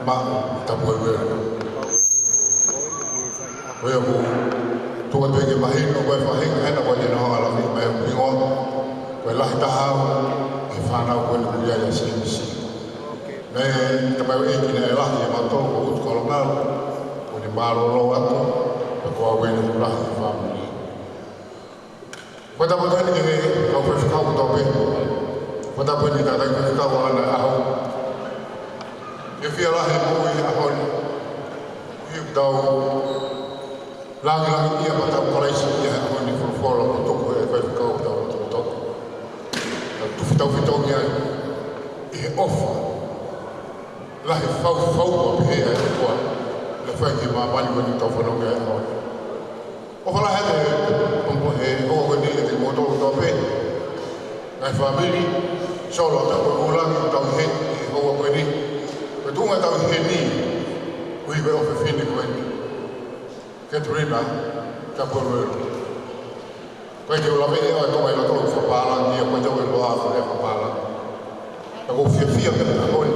Maʻu Tapueluelu. Ko ia ʻoku tuʻu atu ai ke mahino ko e faʻahinga hena ko e tino hala mi mai ʻoku hingoa ko e lahi taha au he fānau ko eni ʻoku ʻi ai ʻa Semisi. Naʻe tamaioʻeiki naʻe lahi ʻia mautolu ko ʻUtu Kalongalu, ko ʻene mālōlō atu, pea ko au eni ʻoku lahi he fāmili. Fakatapu atu heni ki he kau faifekau kotoa pē. Fakatapu heni ki he kakai faifekau ʻo ʻaneafi. Fiefia lahi mo e ʻaho ni. ʻOku tau langilangiʻia pea tau kalaisi ʻi he ʻaho ni folofola ʻoku tuku ʻe he faifekau ʻo tau loto kotoa. Tau tufi tau fitongi ai ʻi he ʻofa. Lahi fau fau ʻa pehē ʻa e ʻOtua. Naʻe fai ki māmani ko eni tau fanongo ai ʻaho ni. ʻOfa lahi atu he, he houa ko eni kiate kimoutolu kotoa pē. Ngaahi fāmili, Solo, Tapueluelu, ʻoku tau ʻi heni he houa ko eni. Ko e tuʻunga ʻetau ʻi heni, ʻuhi ko e ʻofefine ko eni. Katerina Tapueluelu. Ko e ke u lave ʻe au ʻa e tonga ʻi loto ʻo fakapālangi, ʻa ko e tau e loa ʻa e fakapālangi. Ka ʻoku ou fiefia pē ʻaho ni,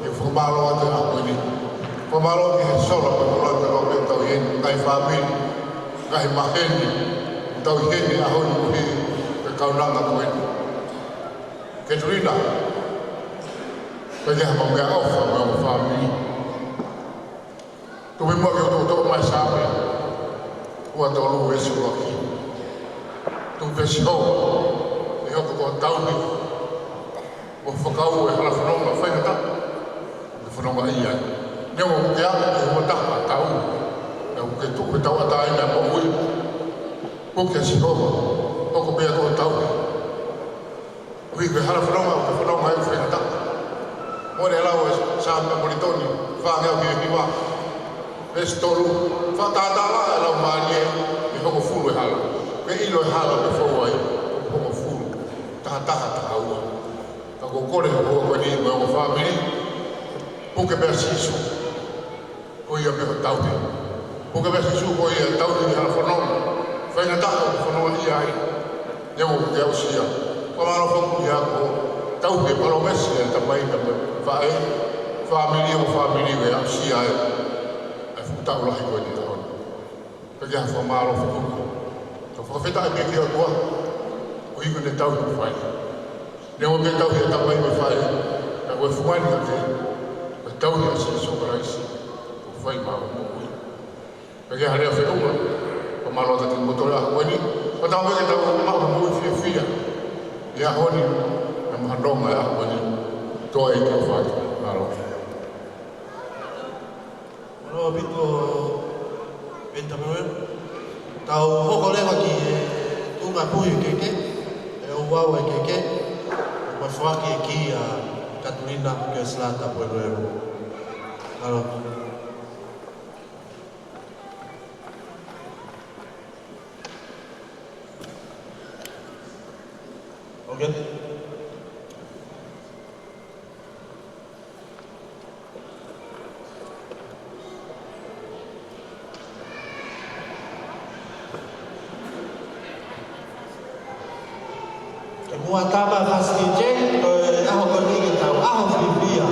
ke fakamālō atu he ʻaho ni. Fakamālō ki he Solo, Tapueluelu, ʻoku tau ʻi heni, ngaahi fāmili, ngaahi maheni, ʻoku tau ʻi heni he ʻaho ni ʻuhi ko e kaunanga ko eni. Katerina, ko e ke hama meʻaʻofa mo e fāmili. Tuku muʻa ke u toʻo mai Saame ua tolu veesi ʻuluaki. Tuku pē Sihova, ʻe hoko ko e tauhi, ʻo fakau e hala fononga faingataʻa, ke fononga ai. Neongo ʻoku ke aʻu ki he ua taha tau, pea ʻoku ke tuku e tauʻatāina ʻo e moʻui. Puke ʻa Sihova, hoko pē ia ko e tauhi. ʻUhi ko e hala fononga, ʻoku ke fononga ai ʻo faingataʻa. Mo e lau ʻa Saame Moulitoni, fāngeau ki he hiva. Veesi tolu, fakatātā ʻa e Laumālie, ʻe hongofulu e hala. Ke ʻilo e hala, ke fou ai, hongofulu. Taha taha, taha ua. Ka ʻoku ou kole he houa ko eni mo e ongo fāmili. Puke pē ʻa Sīsū. Ko ia pē ko e tauhi. Puke pē ʻa Sīsū ko ia tauhi ʻi he hala fononga. Faingataʻa ʻoku fononga ai. Neongo ʻoku ke aʻusia. Fakamālō foki ʻi he ako. Tauhi e palōmesi ʻa e tamai mo e faʻē. Fāmili mo e fāmili ʻoku ke aʻusia ai. ʻA e fuʻu taʻu lahi ko eni ʻaho ni. Pea ke fakamālō foki. Ka fakafetaʻi pē ki he ʻOtua. ʻUhi ko ʻene tauhi ʻoku fai. Neongo ʻoku ke tauhi e tamai mo e faʻē, ka ko e fungani ʻa e, ko e tauhi ʻa Sīsū Kalaisi, ʻoku fai maʻu moʻui. Pea ke hale a feʻunga, fakamālō atu kiate kimoutolu he ʻaho ko eni, pea tau pē ke tau maʻu moʻui fiefia, ʻi he ʻaho ni, ʻa e mahanonga he ʻaho ko eni, toa e ke o fatu, mālō. Mālō ʻaupito, Peni Tapueluelu. Tau hoko leva ki he tuʻunga puhi ʻo e keke, ʻe ouau e keke, ʻo foaki e kī ʻa Katerina Kesilā Tapueluelu. Mālō. Okay. Ke muʻa tama fasi D J, ko e ʻaho ko eni ke tau ʻaho fiefia.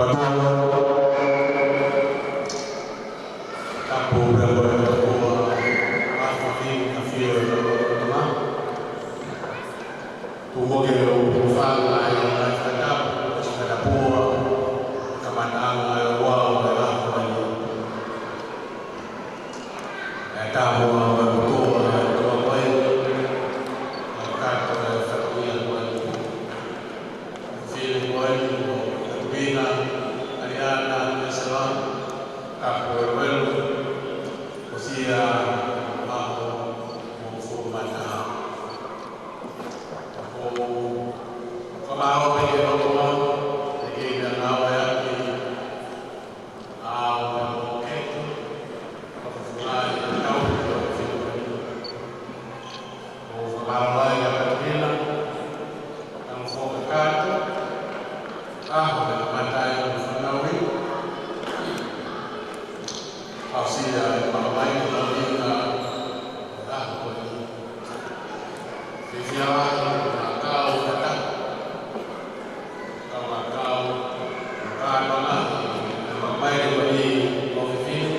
Tapu pea mo e ʻOtua, ʻa e fafine ʻa e ʻOtua. Tuku muʻa ke u hūfanga ʻi he ngaahi fakatapu, ʻo e fakatapu ʻa e kamataʻanga ʻo e ʻaho ni. ʻE tapu mo e ʻOtua, ʻa e ʻOtua ko eni, ʻa e kakato ʻo e fatongia ko eni. Fili ko eni, ʻo Pina, ʻAliana, ʻEsela, Kapu Eluelu, ʻo sia ʻaho mo fuʻu mata. ʻOku ou fakamālō ki he ʻOtua, ʻi he meʻa naʻe ʻoange ʻaki, ʻa e ʻaho mo e keti, ʻo fakafofongaʻi ʻa e kau ki he fili ko eni. ʻOku ou fakamālō ai kia Katilina, ʻa e foʻi kakato, ʻaho mo e kamataʻanga ʻo e fānau ni. Aʻusia e makamai ʻo e ʻaho ko eni. Fiefia lahi ʻa e kau fakatapu, kau fakakau, kau fakakau, ʻa e makamai ko eni ʻo e fefine,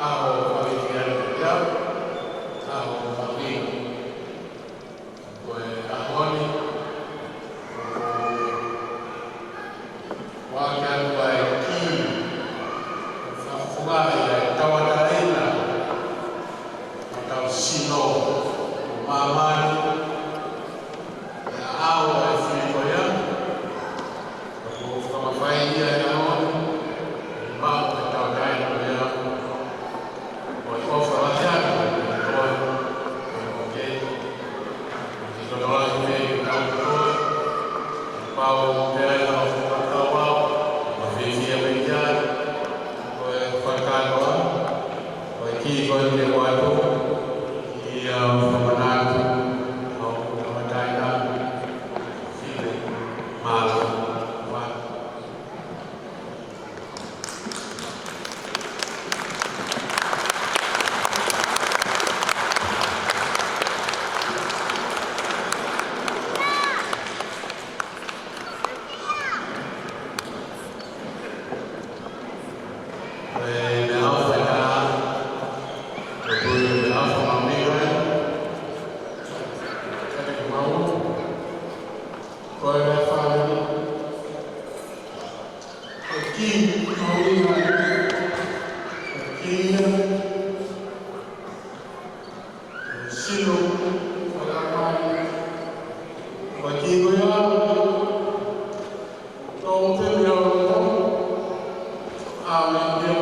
ʻaho ʻo e fefine, ʻaho ʻo e fefine. Ko e ʻaho ni, ʻoku ʻoange atu ʻa e kī, fakafofongaʻi ʻa e tauʻatāina ʻo hotau sino ʻo māmani, ʻi he ʻao ʻo e fili ko ia, ʻoku fakamafai ia ʻi he ʻaho ni, ʻi he maʻu ʻa e tauʻatāina ko ia. Ko e ʻofa lahi atu kiate koe, ko e moke, ʻi he tokolahi mei he kau koe, pau pea ʻi he ʻofa kaukau, ʻoku fiefia mei ai, ko e fakakātoa, ko e kī ko eni ke ʻoatu, ʻi he ʻofa manatu, ʻa e ʻofa kamataʻanga, fili, mālō, mālō. Ko e kī mahuʻinga, ko e kī ia, sino, ko e kī ko ia, tau te mea o, ʻa e mea o,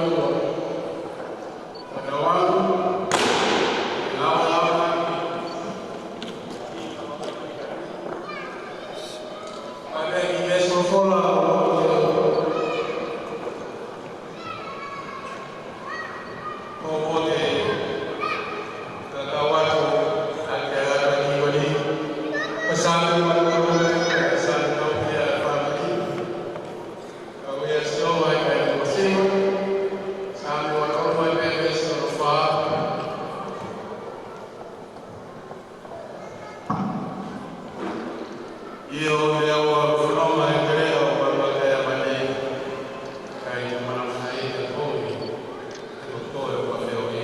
Saame ua tolu, veesi hono fā. ʻIo, ʻe au ʻa e fononga ʻi he teleʻa ʻo e mate, ka ʻi he manavahē ʻa e kovi, ʻe ko koe ʻoku feohi.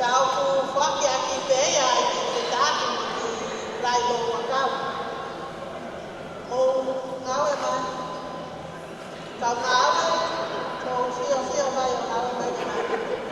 Ka ʻoku foaki ʻaki pē ia ʻi he taʻaki ki Laʻilouakau. ʻO ngāue mai. Kau ngāue, ʻo fiofio mai ʻo ngāue mai ki Laʻilouakau.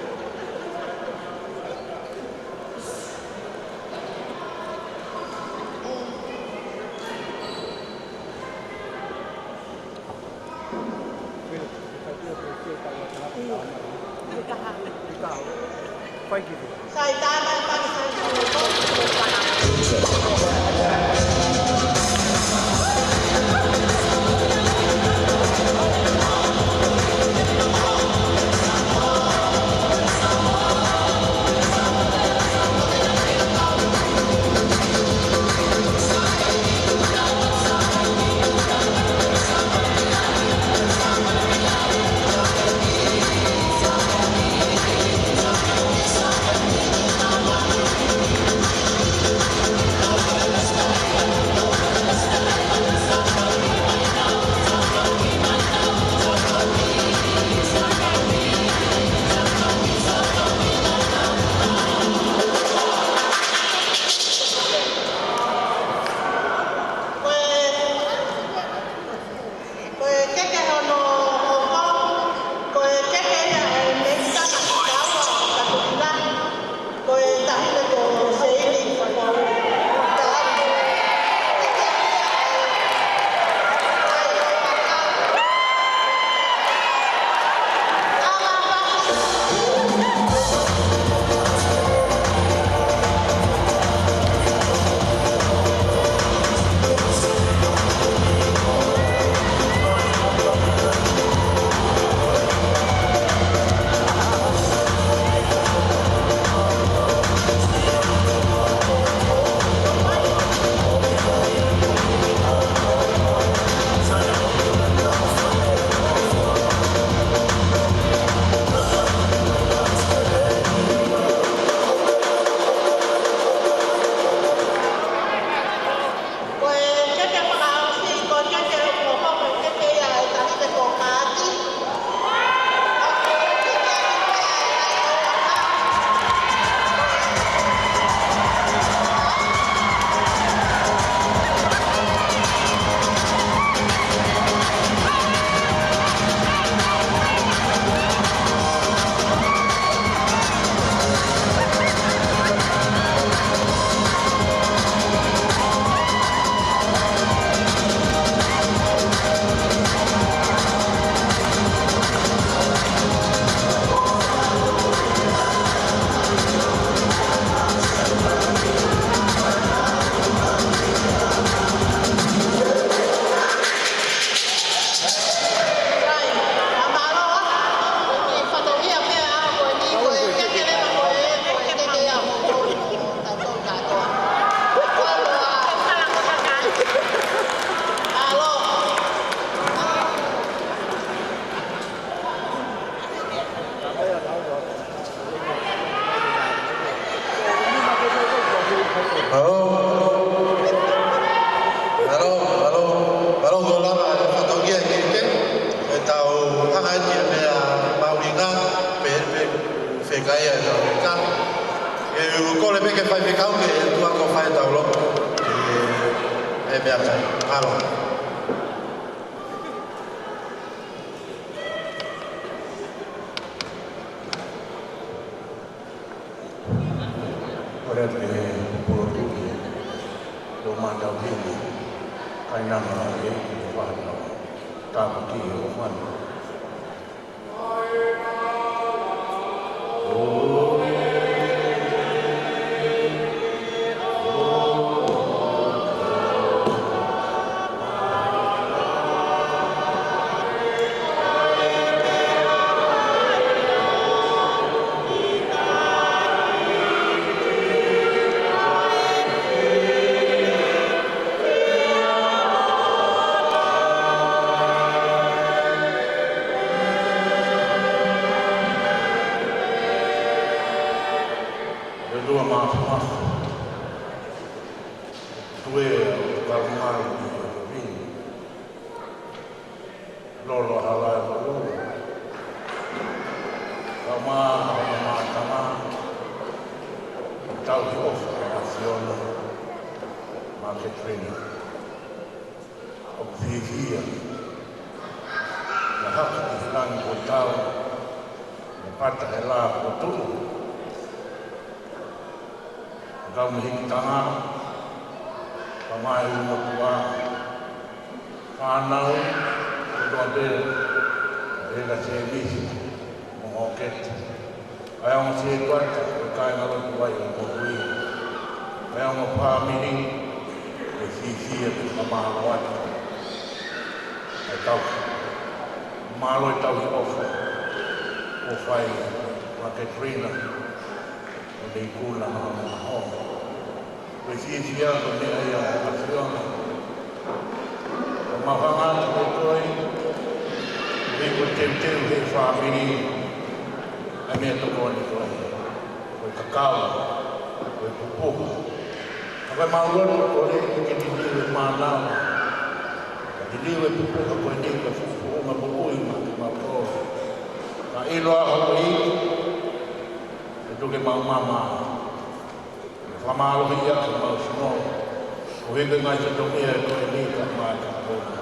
Kole pē ke fai fekau ke tuʻa ko fai tau lo. E, e meʻakai. Alo. Kole ke polo tuki. Lo ma tau hini. Kai nana e, e fai tau. Tapu ki he ʻofa. Lua mafu mafu. Tue o kalungalu ki he vini. Lolo hala e lolo. Kama, kama, kama. Tauhi ʻofa, ʻa Siona. Ma Katrina. ʻOku fiefia. Na haka ki he langi ko tau. Na pata he la ko tuʻu. Kau mihiki tanga. Kau mai umatua. Fānau. Kotoa pē. Pēka Sēmisi. Mo Hoketi. ʻA e ongo sētuata, ʻo e kāinga lotu ai ʻo Moʻui. ʻA e ongo fāmili, ʻe fiefia ke fakamālō atu. ʻA e tau, mālō e tauhi ʻofa, ʻo fai, ma Katrina, ʻo ne ikuna ma ma ho. Ko e fiefia ko e meʻa ia ʻa Siona. Ko ma hanga atu ko koe, ʻi he ko e teuteu he fāmili, ʻa e meʻatokoni ko ē. Ko e kakau, ko e pupuha. Ka ko e mālō ko e ke liliu e mānava. Ka liliu e pupuha ko eni ka fuʻu fuʻu ma moʻui ma ke ma ko. Ka ʻiloa ho ʻEiki, ʻe tuku ke mau mama. Fakamālō ia ke mau sino. Ko e ngaahi fatongia ko eni ka mai ka kona.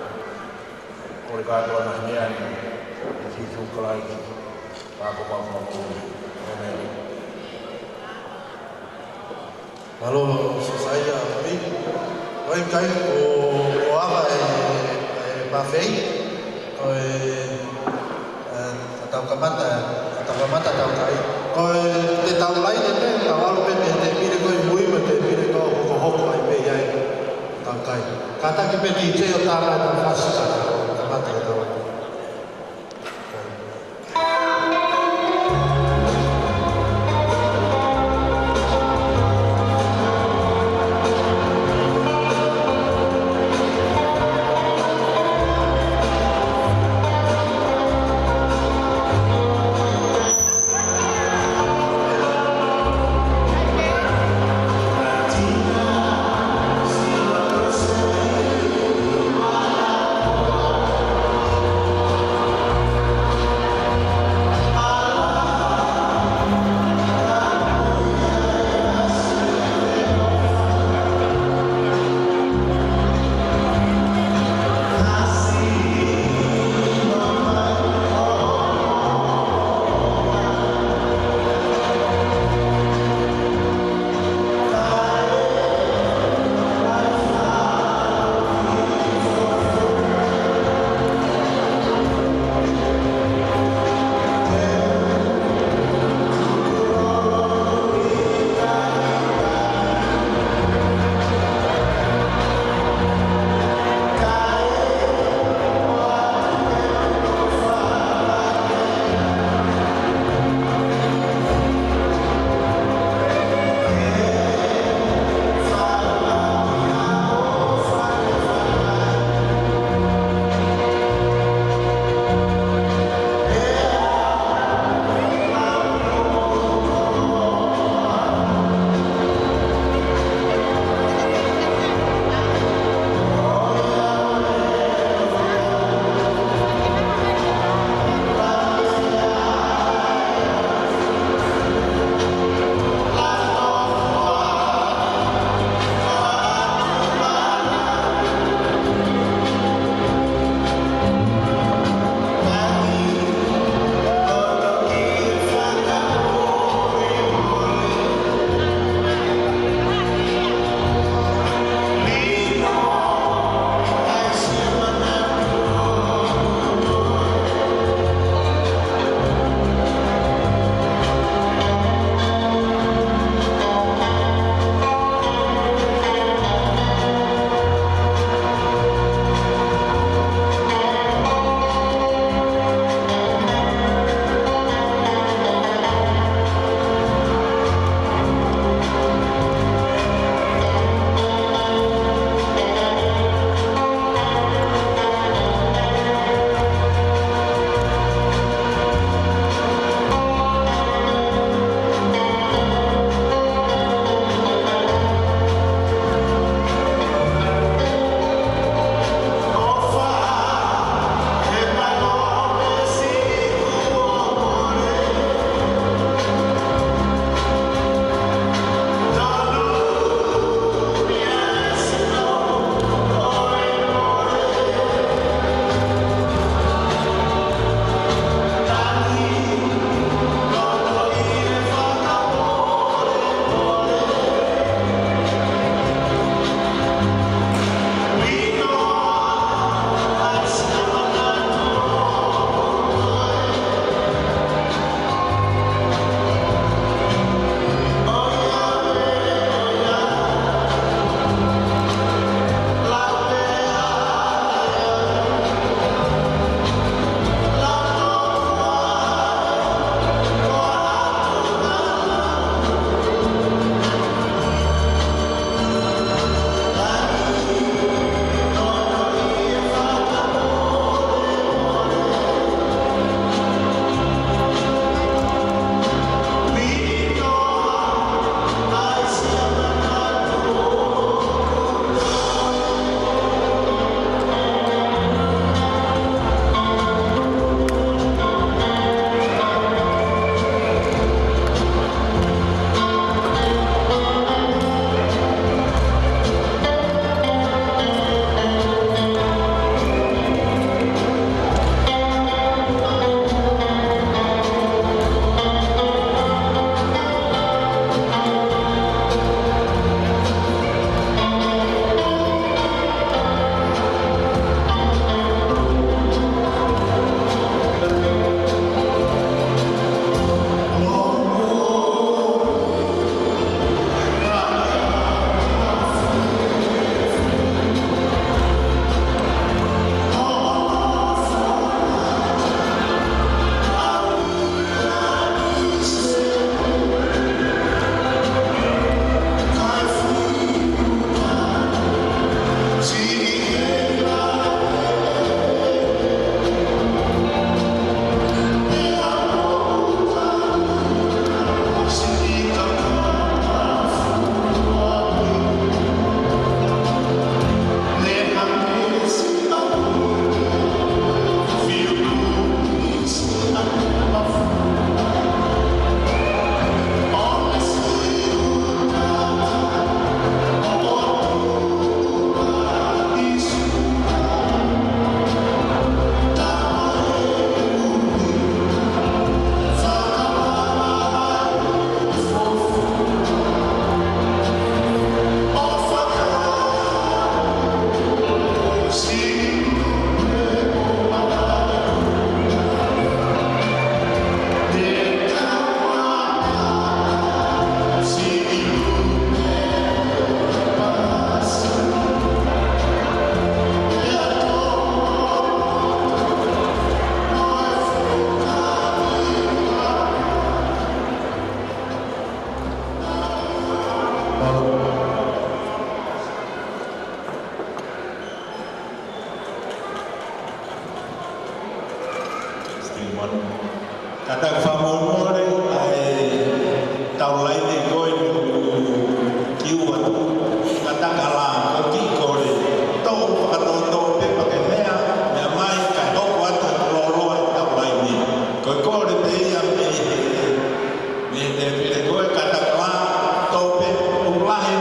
Ko e kātoa na hene ani. ʻI Sīsū Kalaisi. Ka ko mau fakamālō. ʻĒmeni. Mālō, Sōsaia, ʻi. Ko e kai ko, ko ava e, e mafei. Ko e, e, ʻa tau kamata, ʻa tau kamata tau kai. Ko e te tau lai te te, tau alo pē te, te pire ko e mui mo te pire ko hokohoko ai pē ai. Tau kai. Kātaki pē te te o tāna tau fasi ka tau kamata e tau. Kātaki fakamolemole ʻa e taulaine ko eni ʻoku kiu atu. Kātaki ʻalā, ko e kiʻi kole. Toʻo fakatōtō pē pea ke meʻa, meʻa mai, kae hoko atu e lōloa e taulaine. Ko e kole pē ia mei he, mei he tēpile ko ē, kātaki ʻalā, toʻo pē, ʻoku lahi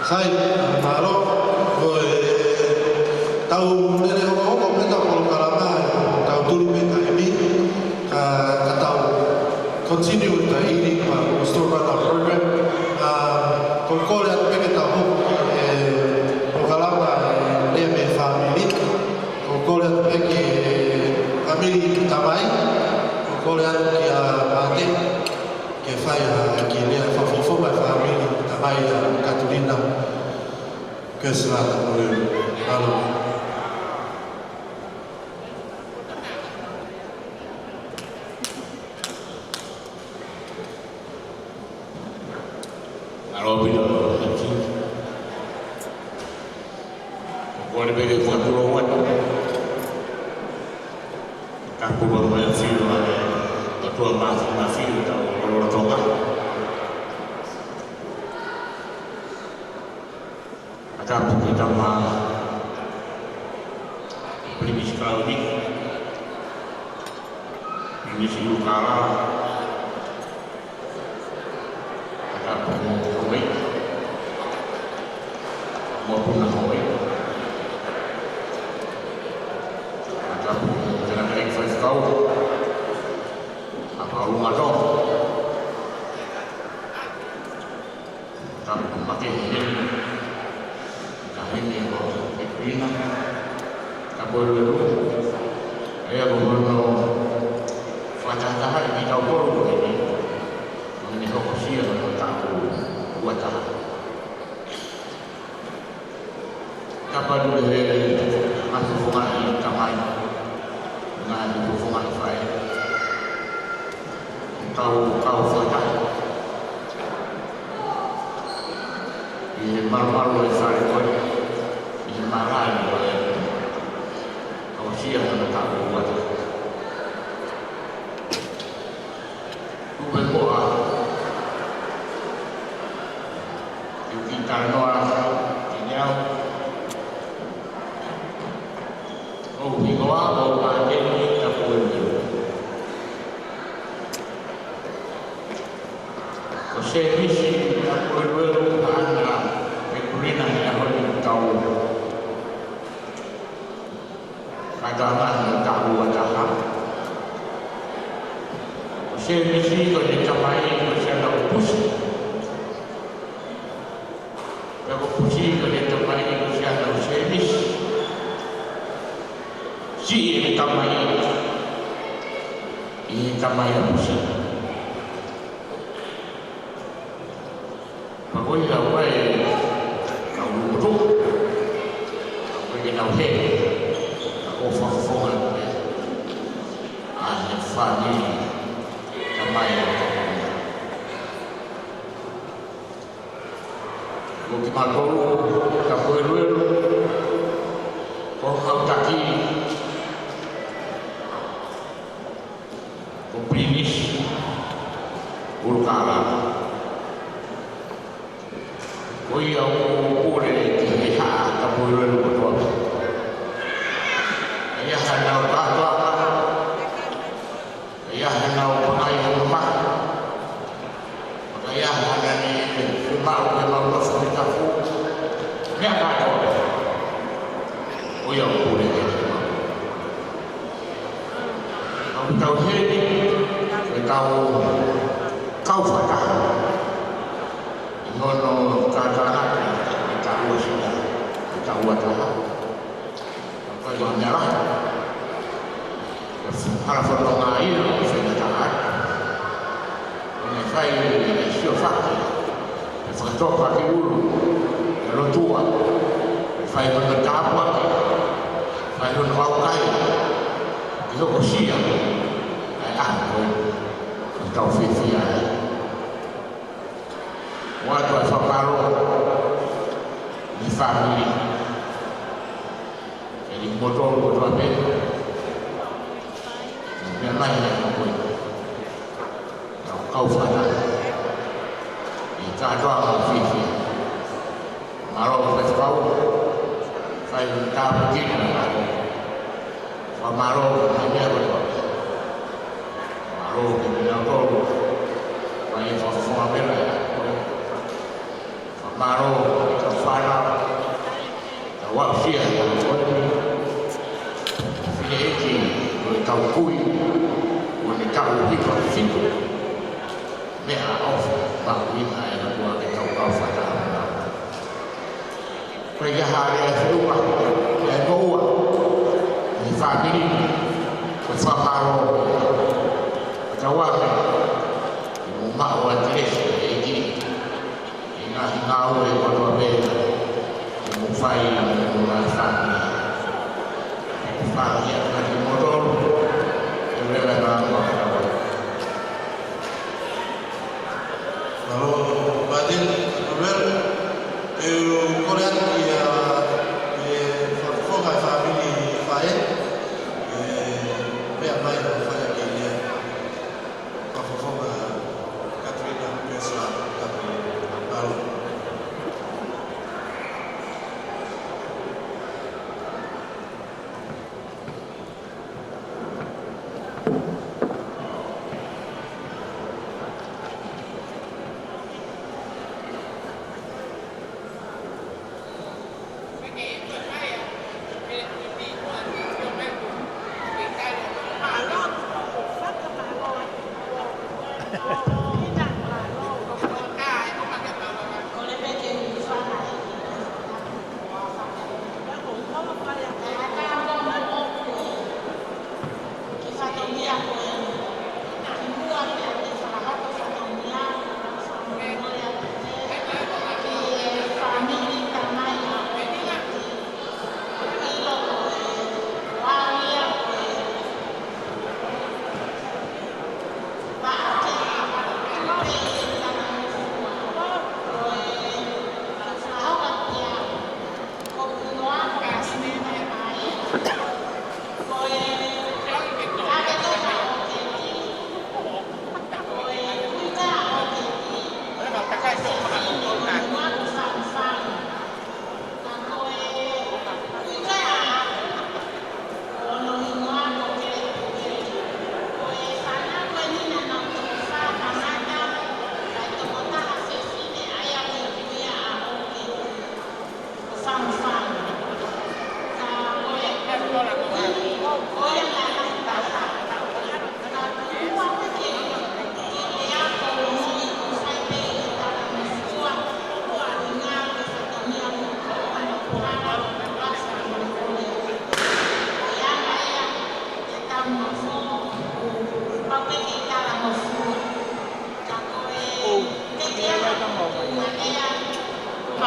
Hai, mālō, ko e tau lele hokohoko pē ʻetau polokalama, tau tuli pē taimi, ka, ka tau continue ʻetau evening, but we'll still run our program. ʻA, ʻoku ou kole atu pē ke tau hoko ki he polokalama ʻa e Lea mo e Fāmili. ʻOku ou kole atu pē ki he fāmili tamai, ʻoku ou kole atu kia Mate, ke fai ha kiʻi lea fakafofonga ʻa e fāmili tamai ʻa Katulina. Ke sila ta kole. Mālō. Mālō ʻaupito, Haki. Kole pē ke fakatulou atu. Ka pulu mai ʻa e fiu ʻa e ʻOtua Māfimafi ʻo e tau lolotonga. Ka tapu ki he tama Pilinisi Kalauni, Pilinisi ʻUlukālala, ka tapu ki he Houʻeiki, mo e puna Houʻeiki, ka tapu ki he tangataʻeiki faifekau, ʻa Paulunga Tō. Tapu makehe heni, ka heni ko Pepina, ka ko e lulu, ʻa ia ko hono fakatahatahaʻi kitautolu ko eni, ko ʻene hokosia hono taʻu ua taha. Ka pau ke he ngaahi fofonga ʻa e tamai, ngaahi fofonga ʻa e faʻē. Kau, kau fakataha. ʻI he malumalu ʻo e fale ko ē, ʻi he malaʻe ko ē. Kau sia hono taʻu ua taha. Kupe moa. Ke u kiʻi talanoa kiate au. Ko hoku hingoa ko Māteni Tapueluelu. Ko Sēmisi Tapueluelu, ʻa ia ʻoku ou lea ʻi he ʻaho ni ʻoku tau kātaki ʻa e taʻu ua taha. Ko Sēmisi ko ʻene tamai ko Siana ʻo Pusi. Pea ko Pusi ko ʻene tamai ko Siana ʻo Sēmisi. Siʻi ʻene tamai, ʻi he tamai ʻa Pusi. Ka ko ia ʻoku ʻi ai e kau lulumotuʻa, ka ʻoku ʻikai ke nau hē, ka ʻoku fakafofonga pē ʻa e fāmili tamai ʻa Tapueluelu. Ko kimautolu Tapueluelu, ko e kau taki, ko Pilinisi ʻUlukālala. Ko ia ʻoku pule ki he haʻa Tapueluelu kotoa. ʻA ia hanau kātoa, ʻa ia hanau pangai hanama. ʻA ia hana ni fiemaʻu ke mau nofo he tapu. Meʻa kātoa. Ko ia ʻoku pule ki he haʻa. Ka ʻoku tau heni, ʻoku tau kau fakataha ʻi hono kātaki e taʻu ua taha, e taʻu ua taha. Ka ʻoku ʻi ai e meʻa lahi. Hala fononga ia, ʻo fenataka. ʻO ne fai e siofaki, ʻe fakatoka ki ʻulu, ʻe lotua, ʻe fai hono tāpuaki, fai hono ʻaukai, ke hokosia ʻa e ʻaho ko ē ʻoku tau fiefia ai. ʻOatu ʻa e fakamālō ki he fāmili, ʻi he motu kotoa pē, meʻa mai ʻa e ʻaho ko ē. Tau kau fakataha ʻi he kātoanga fiefia. Mālō faifekau, fai tāpuekina. Fakamālō ki he meʻa kotoa. Mālō ki he meʻa kotoa. Fai e fakafofonga pē ʻa e ʻaho ko ē. Fakamālō ki he kau Fānau, tau aʻusia ʻa e tau koe, fineʻeiki ʻo e tau kui, ʻo ne taʻu hiva fitu, meʻaʻofa mahuʻinga ʻa e ʻOtua ke tau kau fakataha. Pea ʻi he hā lea ʻe feʻunga, ʻe moʻua, ʻi he fāmili, ko e fakamālō, tau ake, mo maʻu ʻa e kelesi ʻa e ʻEiki, ʻi he ngaahi ngāue kotoa pē, ʻoku mou fai, mo e ngaahi fāmili. Fāmili ʻa kimoutolu, ʻe lele ngā moa. Mālō, Pātele, Manuel, ʻe u kole atu ia, ʻe fakafofonga e fāmili Faʻē, ʻe meʻa mai ʻo fai ʻaki ia. Fakafofonga Katrina Kesa Katrina. Mālō.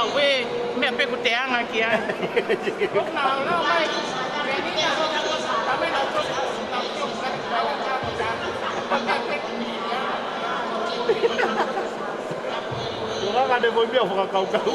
Auē, meʻa pē ko te anga ki ai. Ko ka ka ne voi meʻa fakakaukau.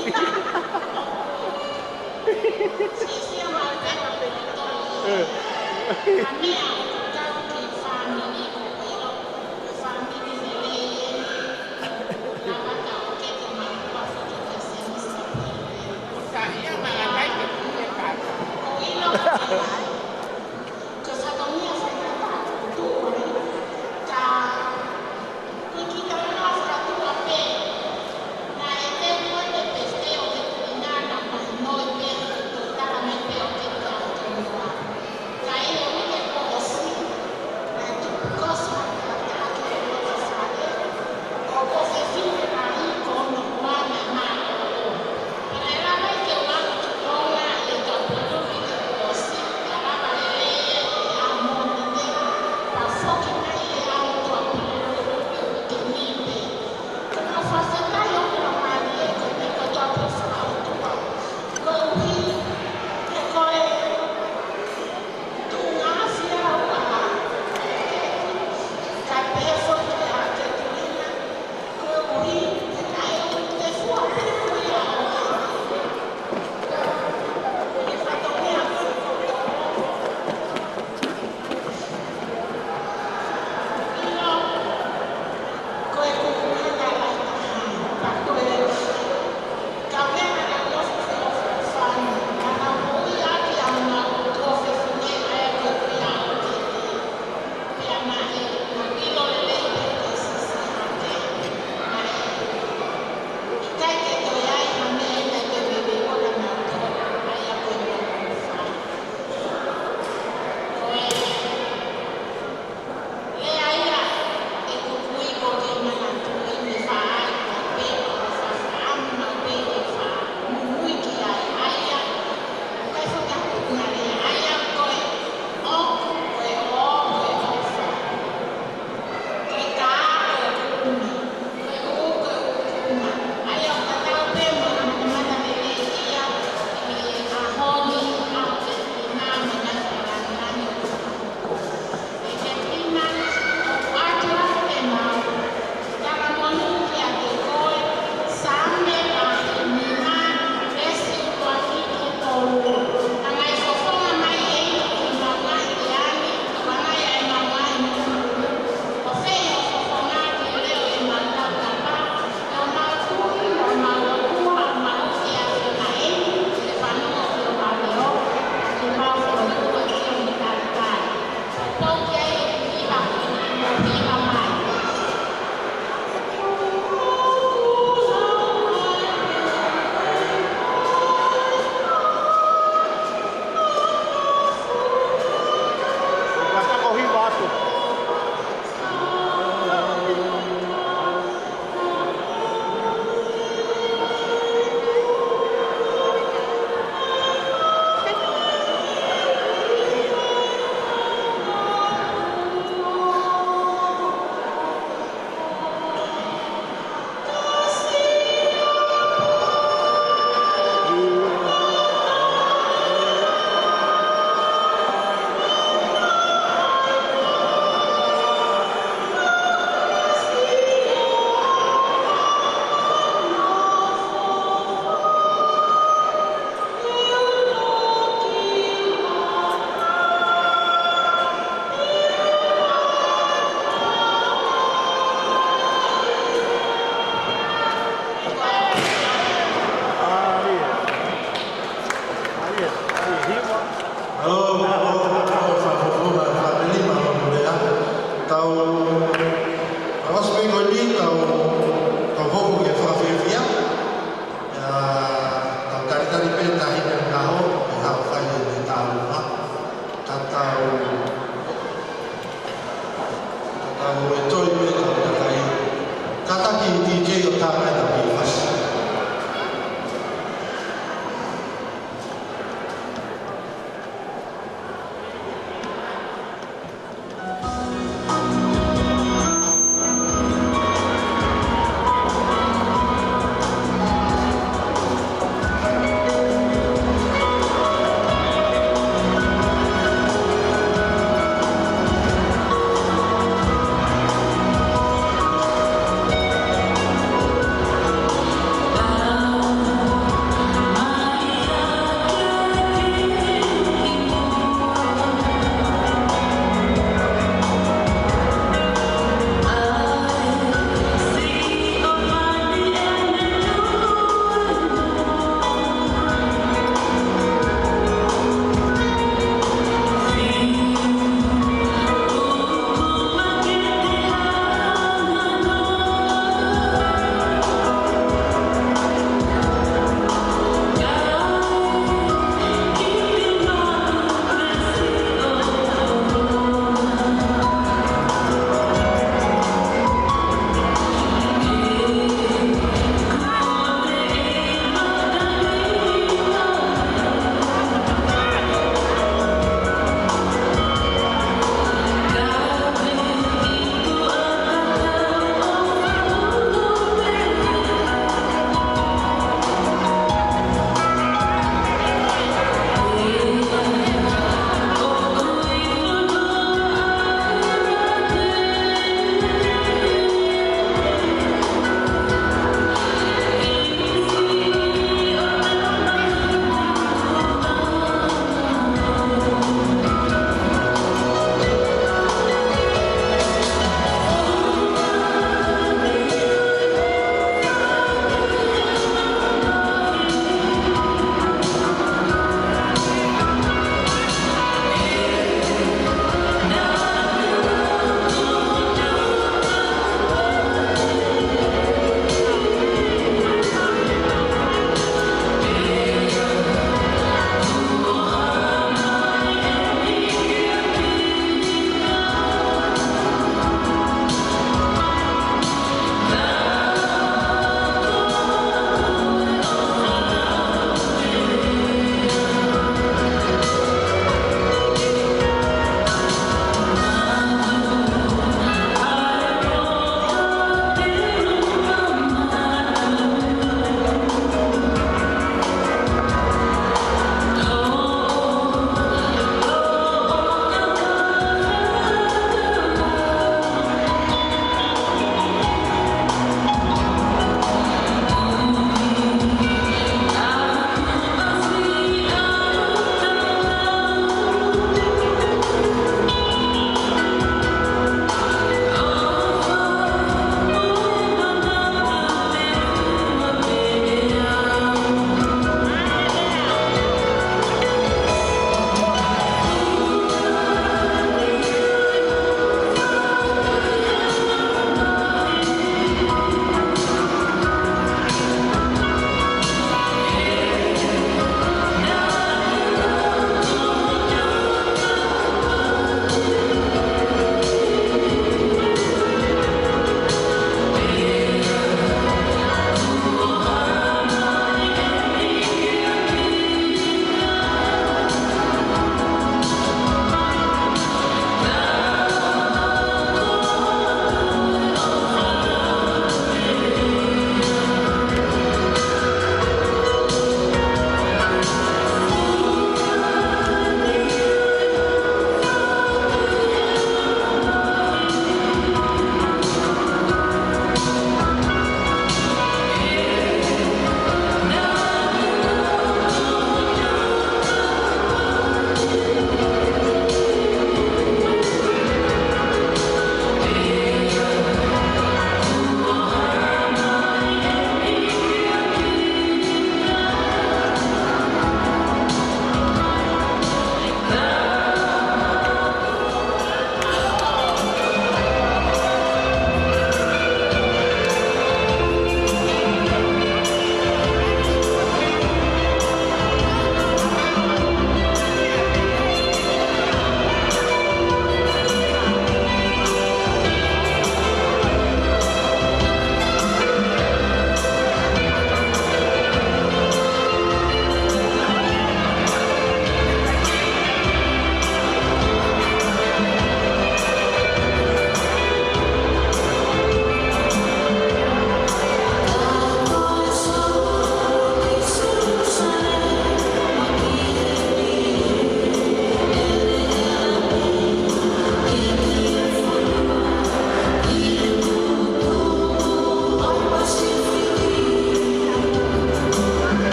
Tau, ʻosi pē ko eni, tau, tau hoko ki he fakafiefia. ʻIa, tau talitali pē taʻahine ʻo e ʻaho, ʻe haʻu ʻo fai ʻene tālunga. Ka tau, ka tau ʻenjoy pē ʻetau kakai. Kātaki D J ʻo tā mai ʻetau kiʻi fasi.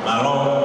Mālō.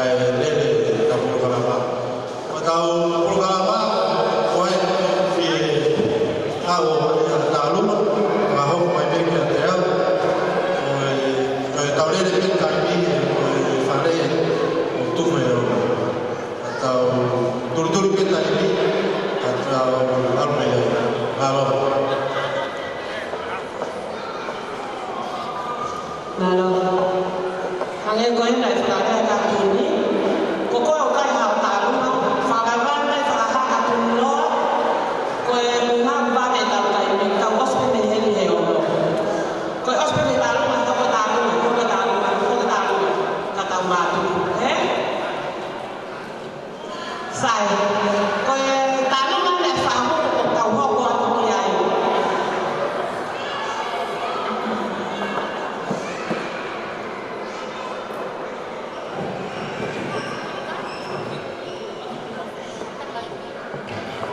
Lele ʻetau polokalama. Ko ʻetau polokalama ko e fie ʻaho ʻa e tāluma, ka hoko mai pē kiate au. Ko e, ko ʻetau lele pē taimi, ko e fale ʻo tuku e ʻo. Ka tau tulutulu pē taimi, ka tau ʻalu mai ai. Mālō. Mālō. Hangē ko e naʻe fakalea ʻe he kātuni, ko koe ʻoku ʻikai haʻo tāluma, fakavaivai mai, fakahā kātuni loa, ko e ngaahi vave ʻetau taimi, tau ʻosi pē mei heni he ono. Ko e ʻosi pē mei tāluma, hoko tāluma, hoko tāluma, hoko tāluma, ka tau mātuku, ē? Sai, ko e tāluma naʻe fahu ʻoku tau hoko atu ki ai.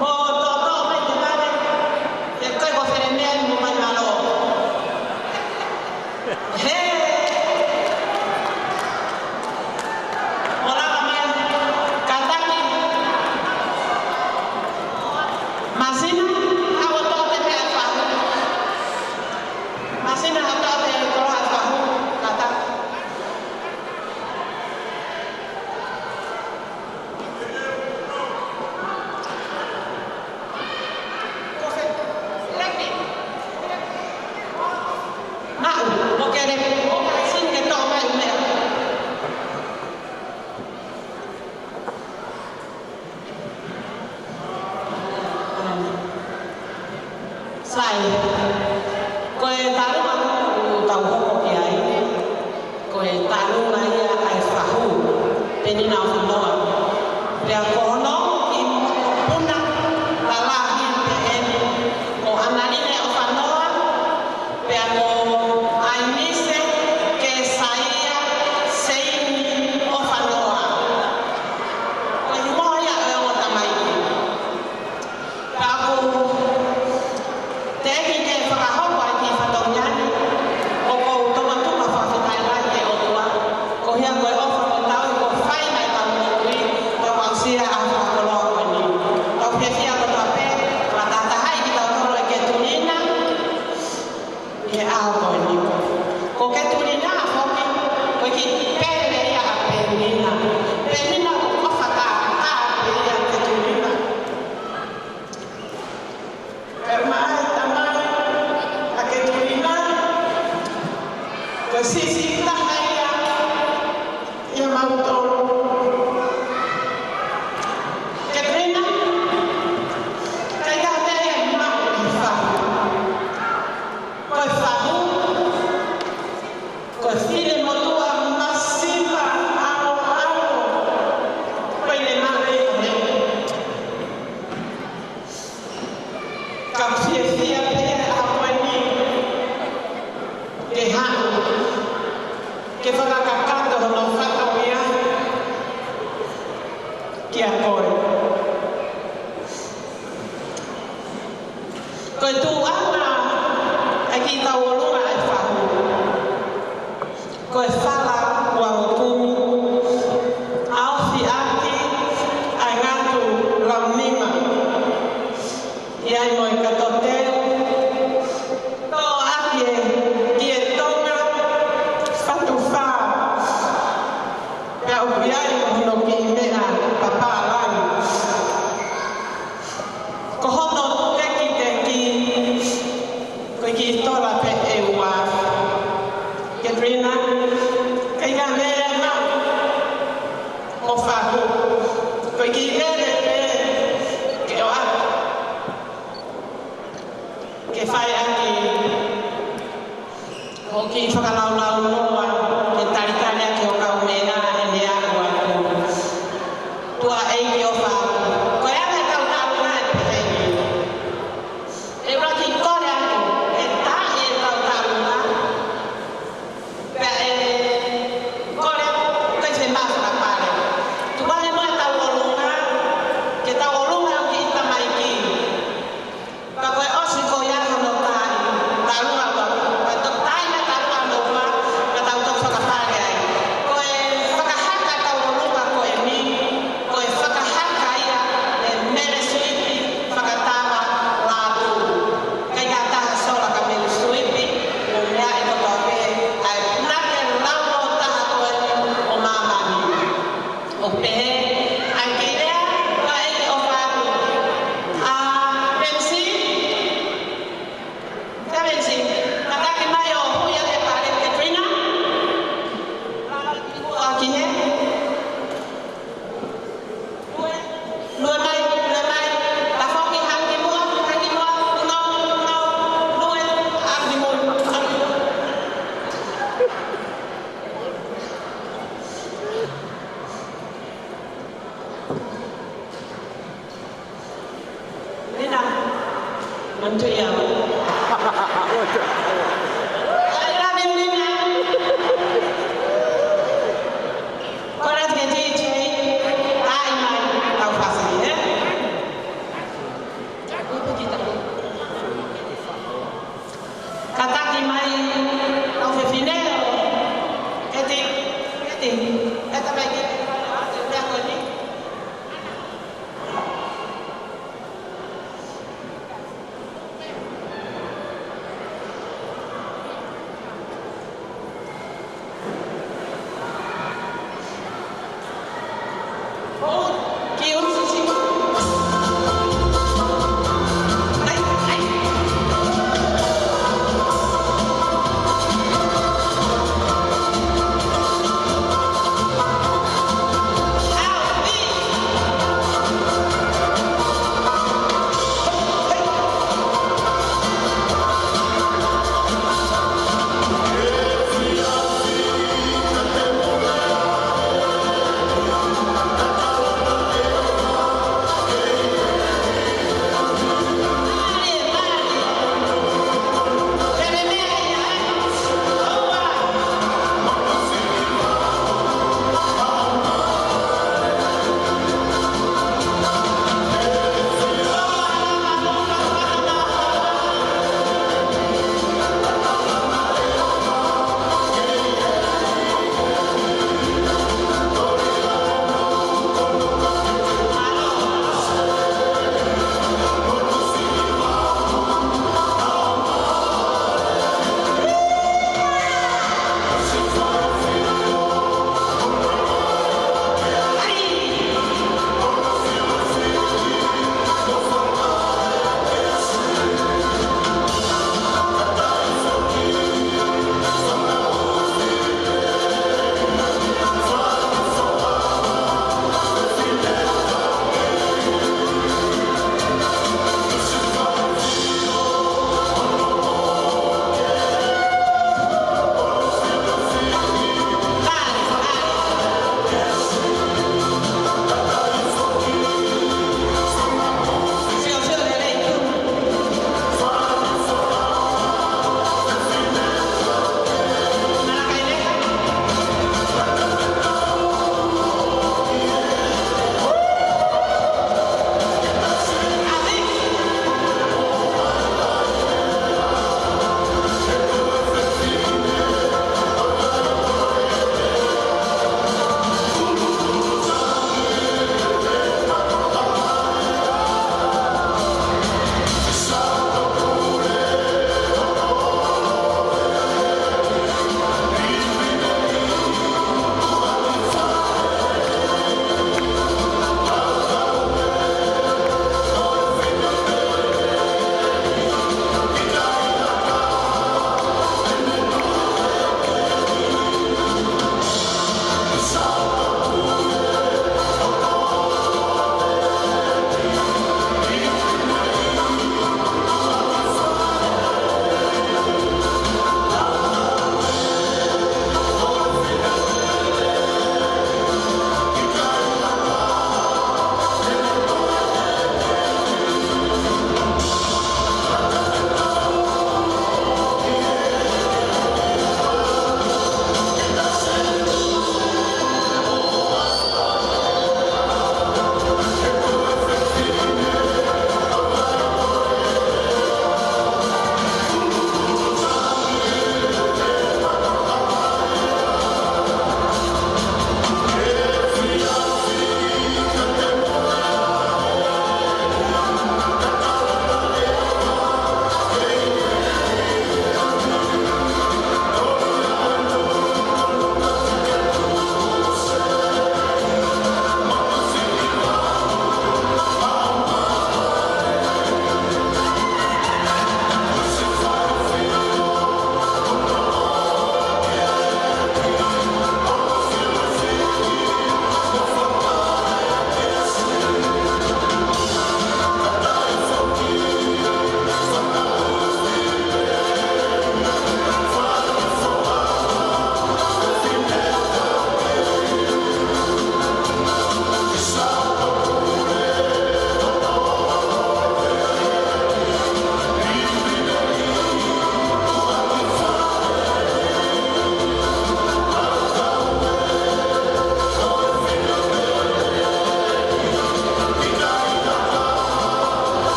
Mo toʻotoʻo mai ki he vale, ʻe kai ko Felemeni mo mai mālō. He. Mo lava mai, kātaki. Masina, haʻu ʻo toʻo e meʻa ʻe fahu. Masina, haʻu ʻo toʻo e koloa ʻe fahu, kātaki. Maʻu, ʻo kele, ʻo kai sini ke toʻo mai meʻa. Sai, ko e tāluma ʻoku tau hoko ki ai, ko e tāluma ia ʻa e fahu, Penina ʻOfanoa. Pea ko hono kiʻi mokopuna lalahi pehē ni, ko ʻAnaline ʻOfanoa, pea ko ʻAinise Kesaia Seini ʻOfanoa. Ko e himoa ia ʻo e ongo tamaiki. Ka ʻoku teʻeki ke fakahoko ʻa e kiʻi fatongia ni, ʻoku ou tokanga fakafetaʻi lahi ki he ʻOtua, koeʻuhi ko e ʻofa kuo tau ʻi ko fai mai tau moʻui, tau aʻusia ʻa e fakakoloa ko eni. Tau fiefia kotoa pē, fakatahatahaʻi kitautolu ʻe Ketulina, ʻi he ʻaho ko eni. Ko Ketulina foki, ko e kiʻi pele ia ʻa Penina. Penina ʻoku ʻofa taha pē ia Ketulina. Pea mai tamai ʻa Ketulina, ko e siʻisiʻi taha ia ʻia mautolu. Ketulina, ʻikai ha meʻa ia ʻe maʻu ʻi he fahu. Ko e fahu, ko e finemotuʻa masiva ʻaoʻao, ko e lele maʻu ʻe ia. Ka fiefia pē ʻa koe ni ke haʻu, ke fakakakato hono fatongia kia koe. Ko e tuʻunga ʻa e kiʻi tauʻolunga ʻa e fahu. Ko e fala ua ʻo kumi, ʻaofi ʻaki ʻa e ngatu launima. ʻI ai mo e kato teu, toʻo ʻaki e, ki e tonga, fatu fā. Pea ʻoku ʻi ai mo hono kiʻi meʻa papālangi. Ko hono tekiteki, ko e kiʻi tola pē ʻe ua. Katrina, ʻikai ha meʻa ʻe maʻu ʻi he fahu. Ko e kiʻi lele pē ke ʻoatu. Ke fai ʻaki hoʻo kiʻi fakalaulaunoa, ke talitali ʻaki hoʻo kaumeʻa ʻi he ʻaho atu. Tuʻa ʻEiki ʻofa atu. Ko e anga ʻetau tālunga ʻe pehē ni. ʻE ʻuluaki kole atu, ʻe taʻe ʻetau tālunga. Pea ʻe kole atu, ʻikai se maʻu fakapale. Tuku ange mo ʻetau ʻolunga, ke tau ʻolunga ʻo kiʻi tamaiki. Ka ko e ʻosi ko ia hono taʻi, tālunga ua, ka toki taʻi mai tālunga hono ua, ka ta Manatu ia. Ai, la, la, la, la. Kole atu ki he D J, ʻai mai ʻetau fasi, ē? Kātaki mai ʻetau fefine, Keti, Keti, ʻeta mai ki he meʻa ko eni.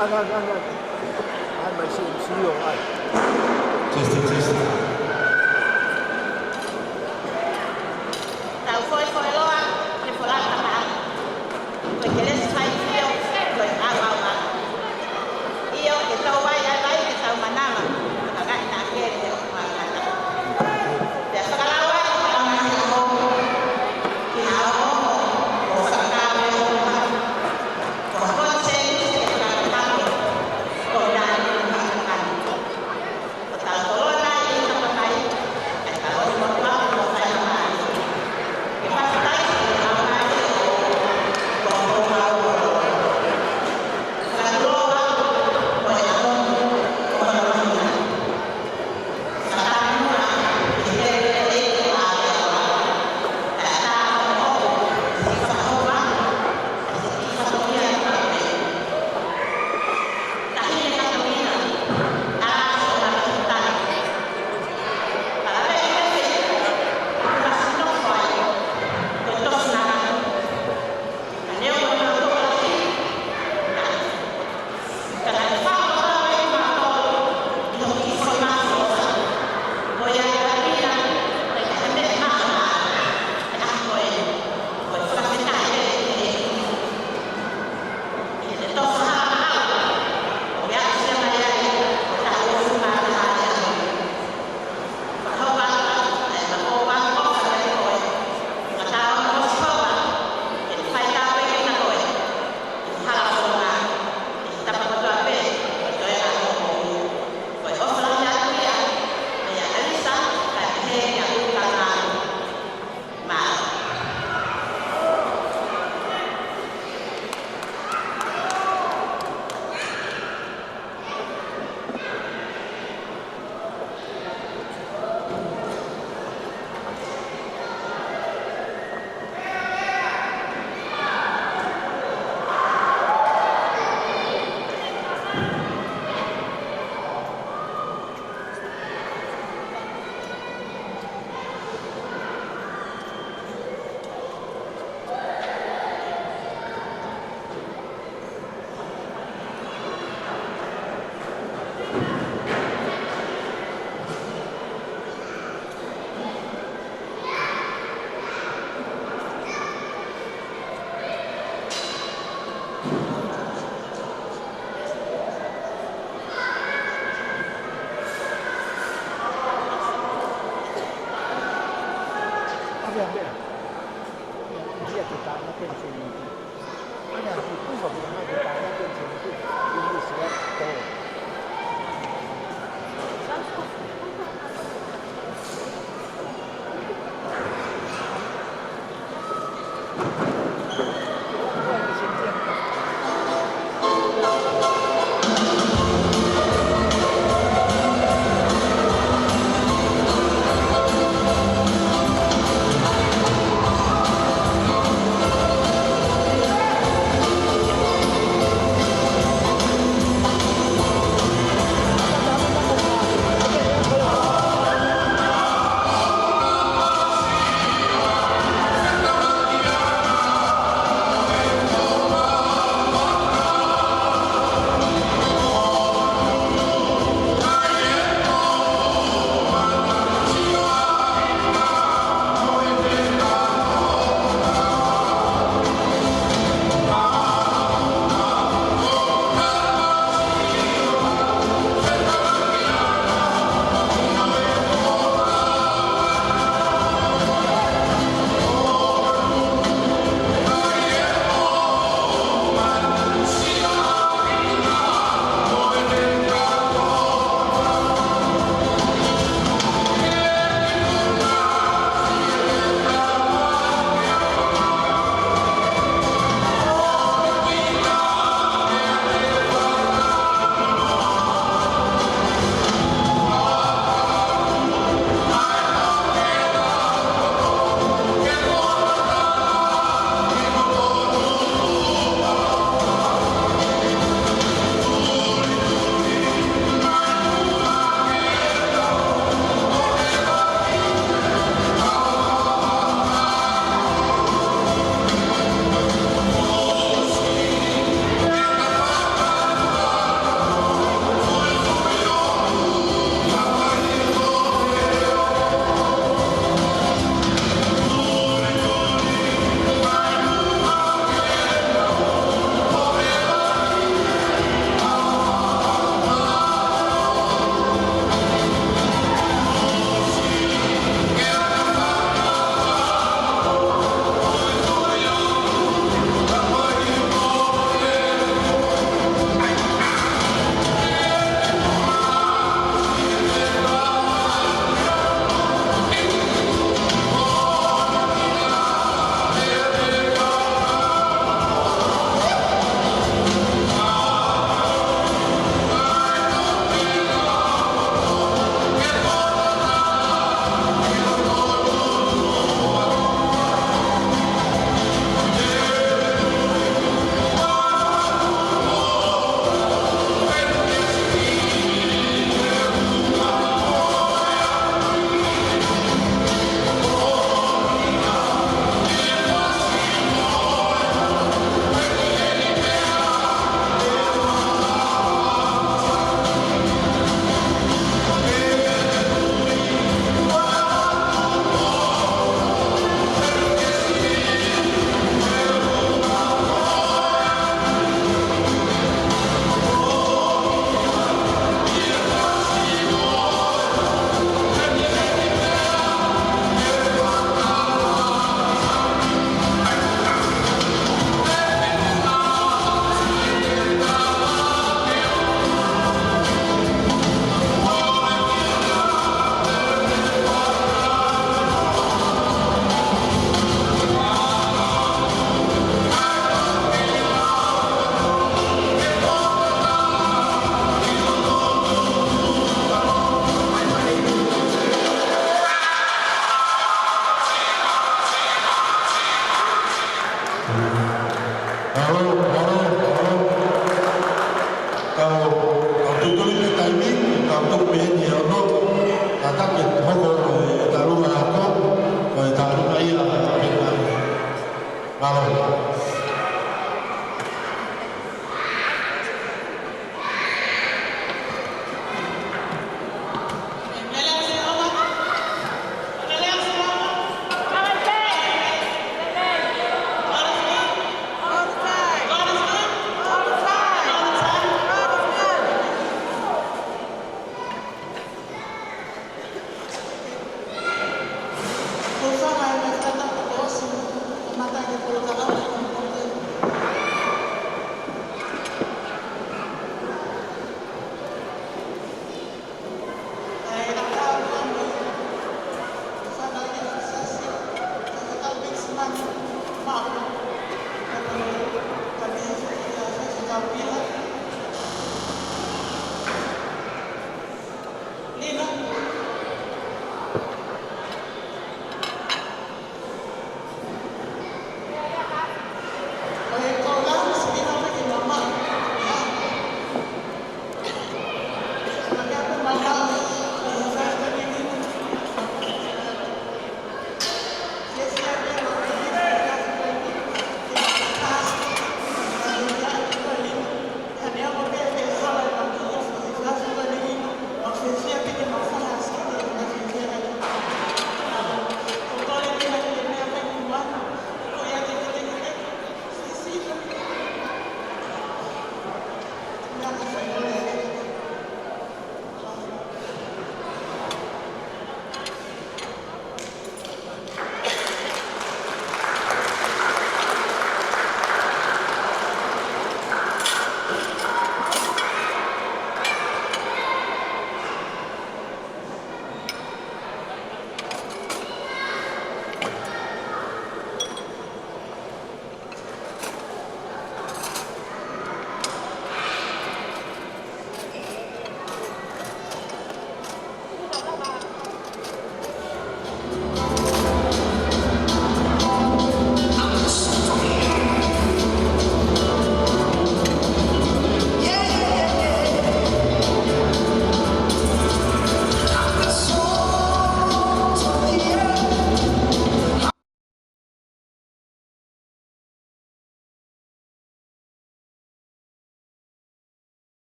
Anga, anga, anga. Ai, mai si, si o, ai. Testing, testing. Tau foʻi foʻi loa, ke fola tama. Ko e kelesi fai fio, ko e ʻaoʻaoʻanga. ʻIo, ke tau vai ai vai, ke tau manava, ka kai na ke te o manava. Te fakalau ai, ka mai o, ki ha o, o fakakau e o, ko ha konseni, ke fakakau, ko nani, ko fakakau. Ko tau tolona i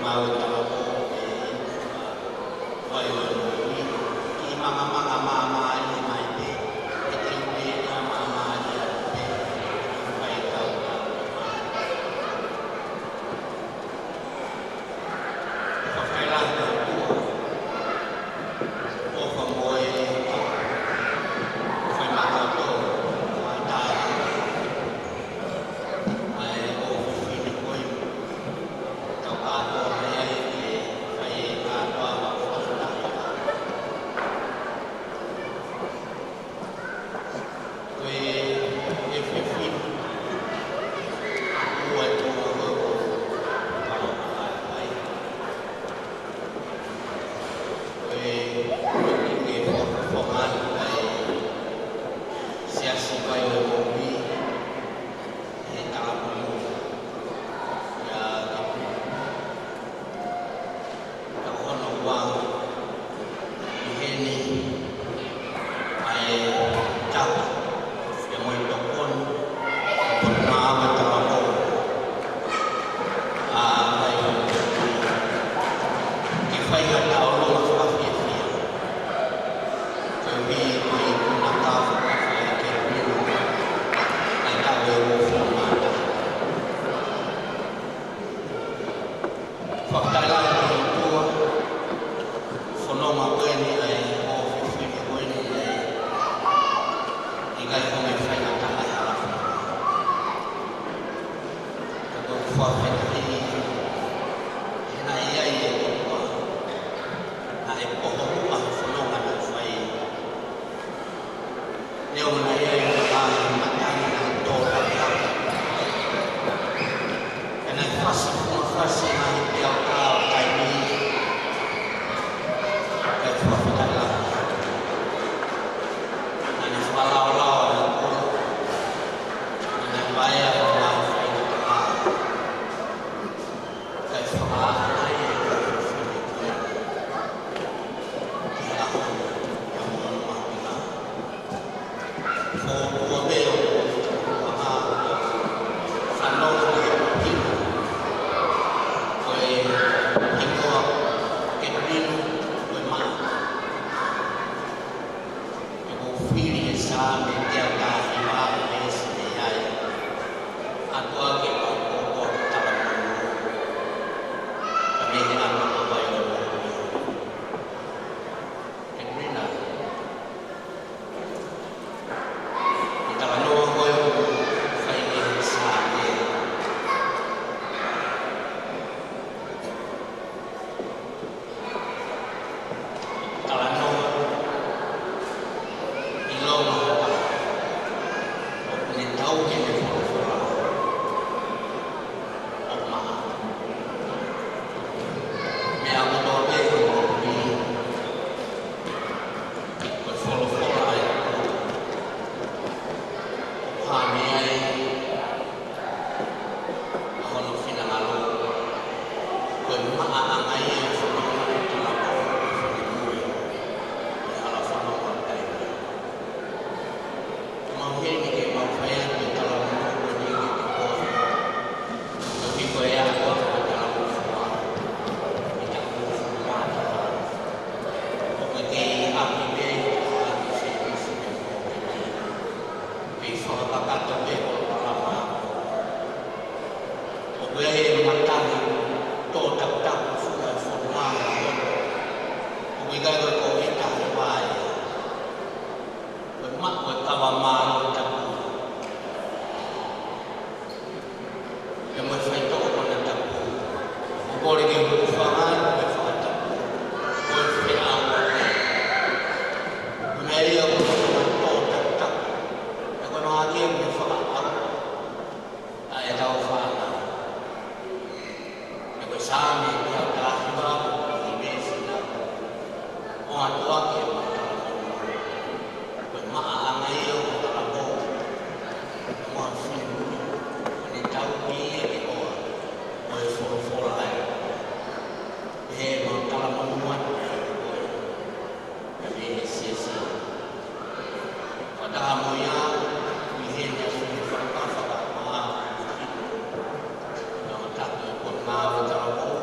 Au e talavou ʻe inu fai ʻo e moʻui, ki mangamanga māmālie mai pē, ʻe te ui ʻe ia māmālie pē, ʻe fai tau tau. Fakafetaʻi lahi ki he ʻOtua, ʻofa mo e fai maʻatautolu, ʻa e taʻahine, ʻa e ʻofefine ko eni. Tau kātoa mai ai ke fai e kātoanga fakataha. Ko e efiafi ni, ʻoku ʻi ai e tō ʻo e ʻofa, ʻofa ai. Ko e, ko e fakafofonga ʻa e Siasi Vai ʻo e Moʻui, he talamonū ia ka ka hono ua, ʻi heni ʻa e tapu, ʻa e moʻui tokoni, ʻa e potungāue talavou, ʻa e fai, ke fai ha tauʻolunga fakafiefia. Koeʻuhi ko e ikuna ka fakafai ke pino, ʻa e taʻu ʻe uofulu mā taha. Fakafetaʻi lahi ki he ʻOtua, fononga ko eni ʻa e ʻofefine ko eni ʻe ʻikai ko e faingataʻa ʻa e hala fononga. Ka ko e fakafetaʻi, he naʻe ʻi ai e ʻOtua, naʻe poho ʻa e fononga naʻe fai. Neongo naʻe ʻi ai e ngaahi matangi naʻe tō tapu. Ka naʻe fasi, funga fasi e ngaahi peau tā ʻo e taimi. Kae fakafetaʻi lahi. Naʻa ne fakalaolao ʻa e kolo. Naʻa ne paea ʻa e ngaahi faingataʻa. Kae fakaʻaongaʻi e kolo fili ko eni ki he ʻaho ni, ʻi he moʻui mahuʻinga. Fōtua pē ʻo e moʻui tapu ʻa e fanongo ki he pino. Ko e hingoa ke pino, ko e maʻa. Ke mou fili e Saame teau taha hiva, veesi ʻe ʻai. ʻAtu ʻa e kau pōpoaki talamonū, ka mei he ʻAlo ko Vai ʻo e Moʻui. Edwina, ʻi he talanoa ko ē ʻoku fai ʻe he Saame. Talanoa ʻi Loma, ʻoku ne tauhi e folofola ʻo maʻa. Meʻa kotoa pē ʻoku pili, ko e folofola ʻa e ʻOtua. ʻOku hā mei ai ʻa hono finangalo, ko e maʻaʻanga ia e fononga talavou ʻo e finemui, ʻi he hala fononga ʻo e taimi. Mau heni ke mau fai atu e talamonū ko eni kiate koe. Ko e piko e ako atu e talangofua, ʻi he taʻu ʻe uofulu mā taha. ʻOku kei ʻapi pē ʻa e sēvisi ʻo e pōketi. Pea fakakakato pē ʻo palama. ʻOku ʻi ai e matangi tō takutaku funga e fonua ʻo e ʻOtua. ʻOku ʻikai ko e kovi tahi vai. Ko e maʻu e kava mālō tapu. Pea mo e faitoʻo konatapu. ʻOku kole ke hūfanga atu e fakatapu. Ko e feʻauaki. Ko e meʻa ia ʻoku tō takutaku. Pea ko e mahaki ia mo e fakaʻau ʻa ʻetau fānau. Pea ko e Saame teau taha hiva, ʻi he veesi naʻa ku ʻoatu ʻaki ʻi he maʻu talamonū. Ko e maʻaʻanga ia ʻo e talavou, ʻo e finemui, ʻo ne tauhi ia ke ʻoua, ko e folofola ʻa e ʻOtua. Pea mau talamonū atu kiate koe, kae mei he siasi. Fakataha mo ia, ʻi heʻene ʻalu ʻi he fakafaka ʻa e ʻOtua. Naʻa ku taku e potungāue talavou,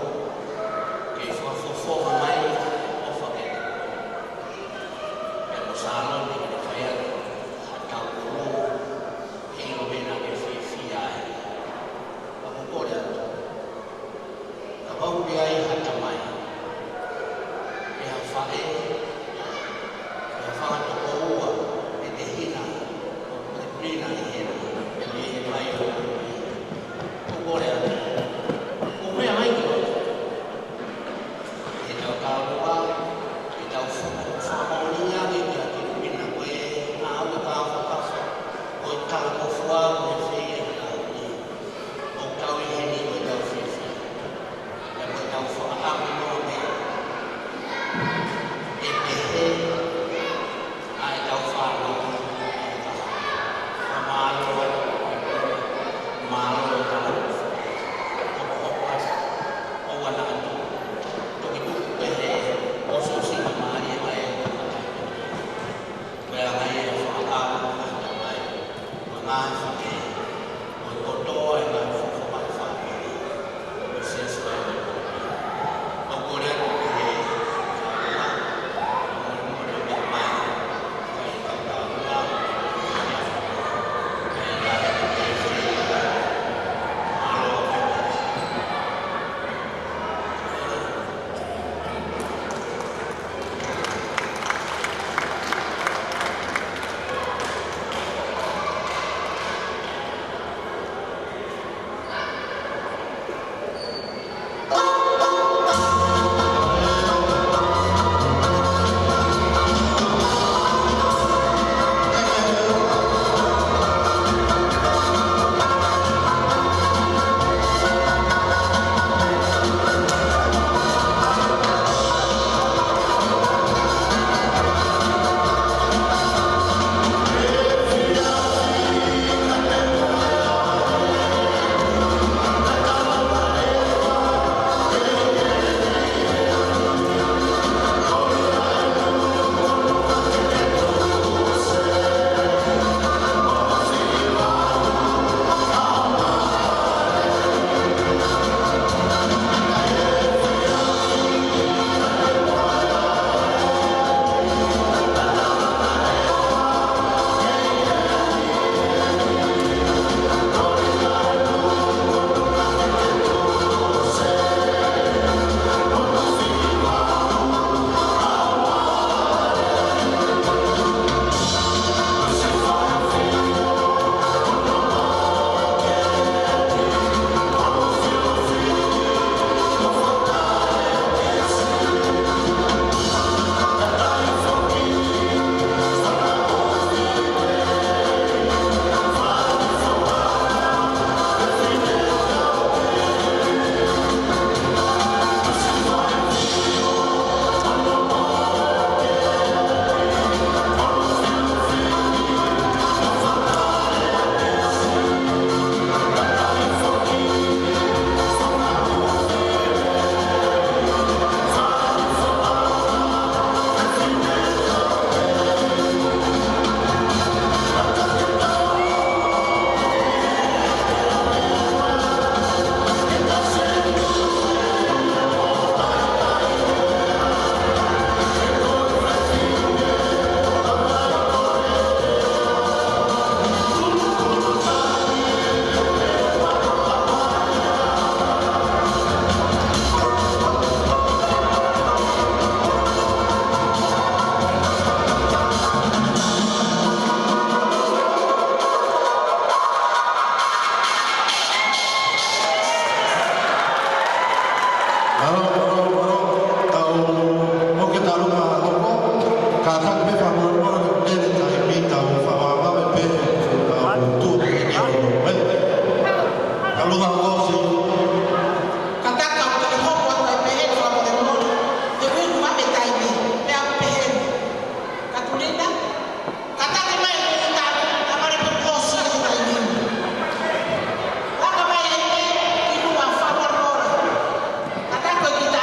Mālō, mālō, mālō, tau ō ki he talu mā hoko, kātaki pē fakamolemole he taimi tau fakavavevave pē, tau tuʻu pē ki he ʻaho, ē? Talu mā hoko si. Kātaki tau hoko atu ai pē he fakamolemole, he ʻoku vave taimi, pea pehē ni. Katulina, kātaki mai ki he talu, ka male pē kuo ʻosi e taimi ni. Laka mai ai pē, inu a fakamolemole. Kātaki ki he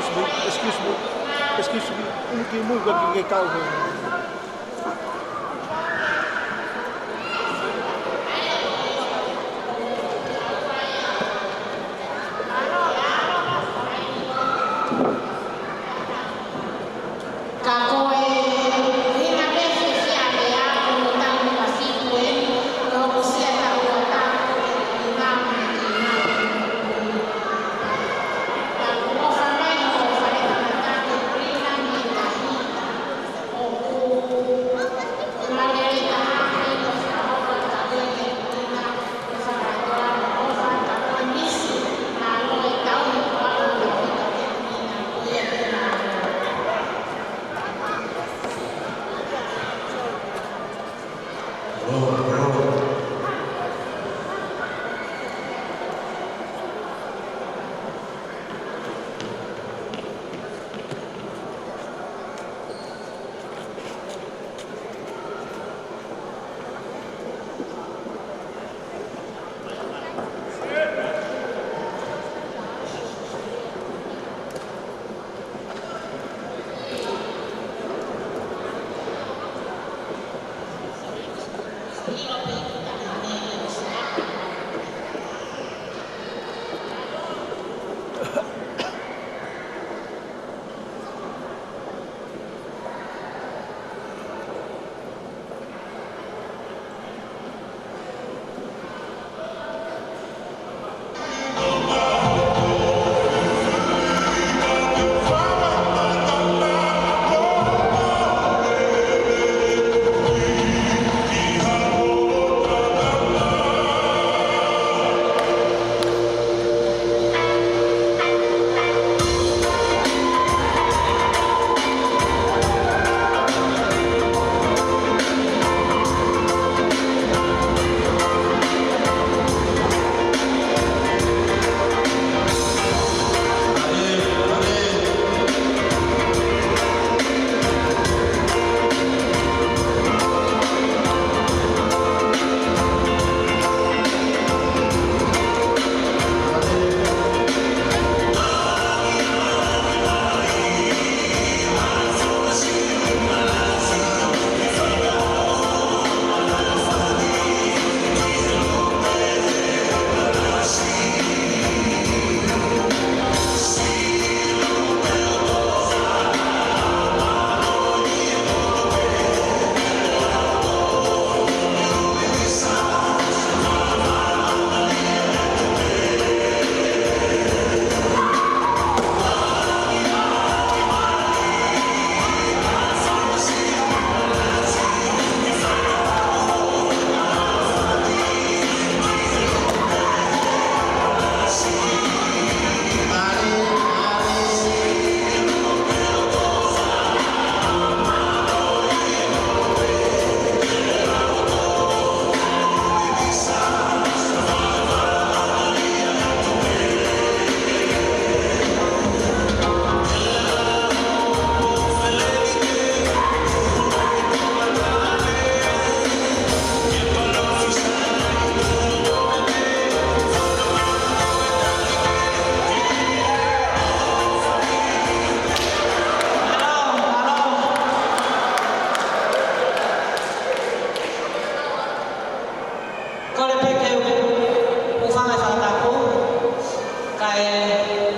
Excuse me, excuse me, excuse me. Unu ki mui, ka ke kau he. Ka ko e ʻuhinga pē fiefia ʻa e meʻa ko e taʻu ʻe fitu eni, ko hoku siʻi taʻu ʻe taha ʻi he ʻuhinga ʻa e ʻuhinga. Ka ʻoku ʻofa mai hoʻo fale kamata ke ʻuhinga mei tahi. ʻOku ʻi Maʻalele taha ʻi he ʻofa ʻofa ka ko e ʻuhinga. Kole pē ke u hūfanga he fakatapu, kae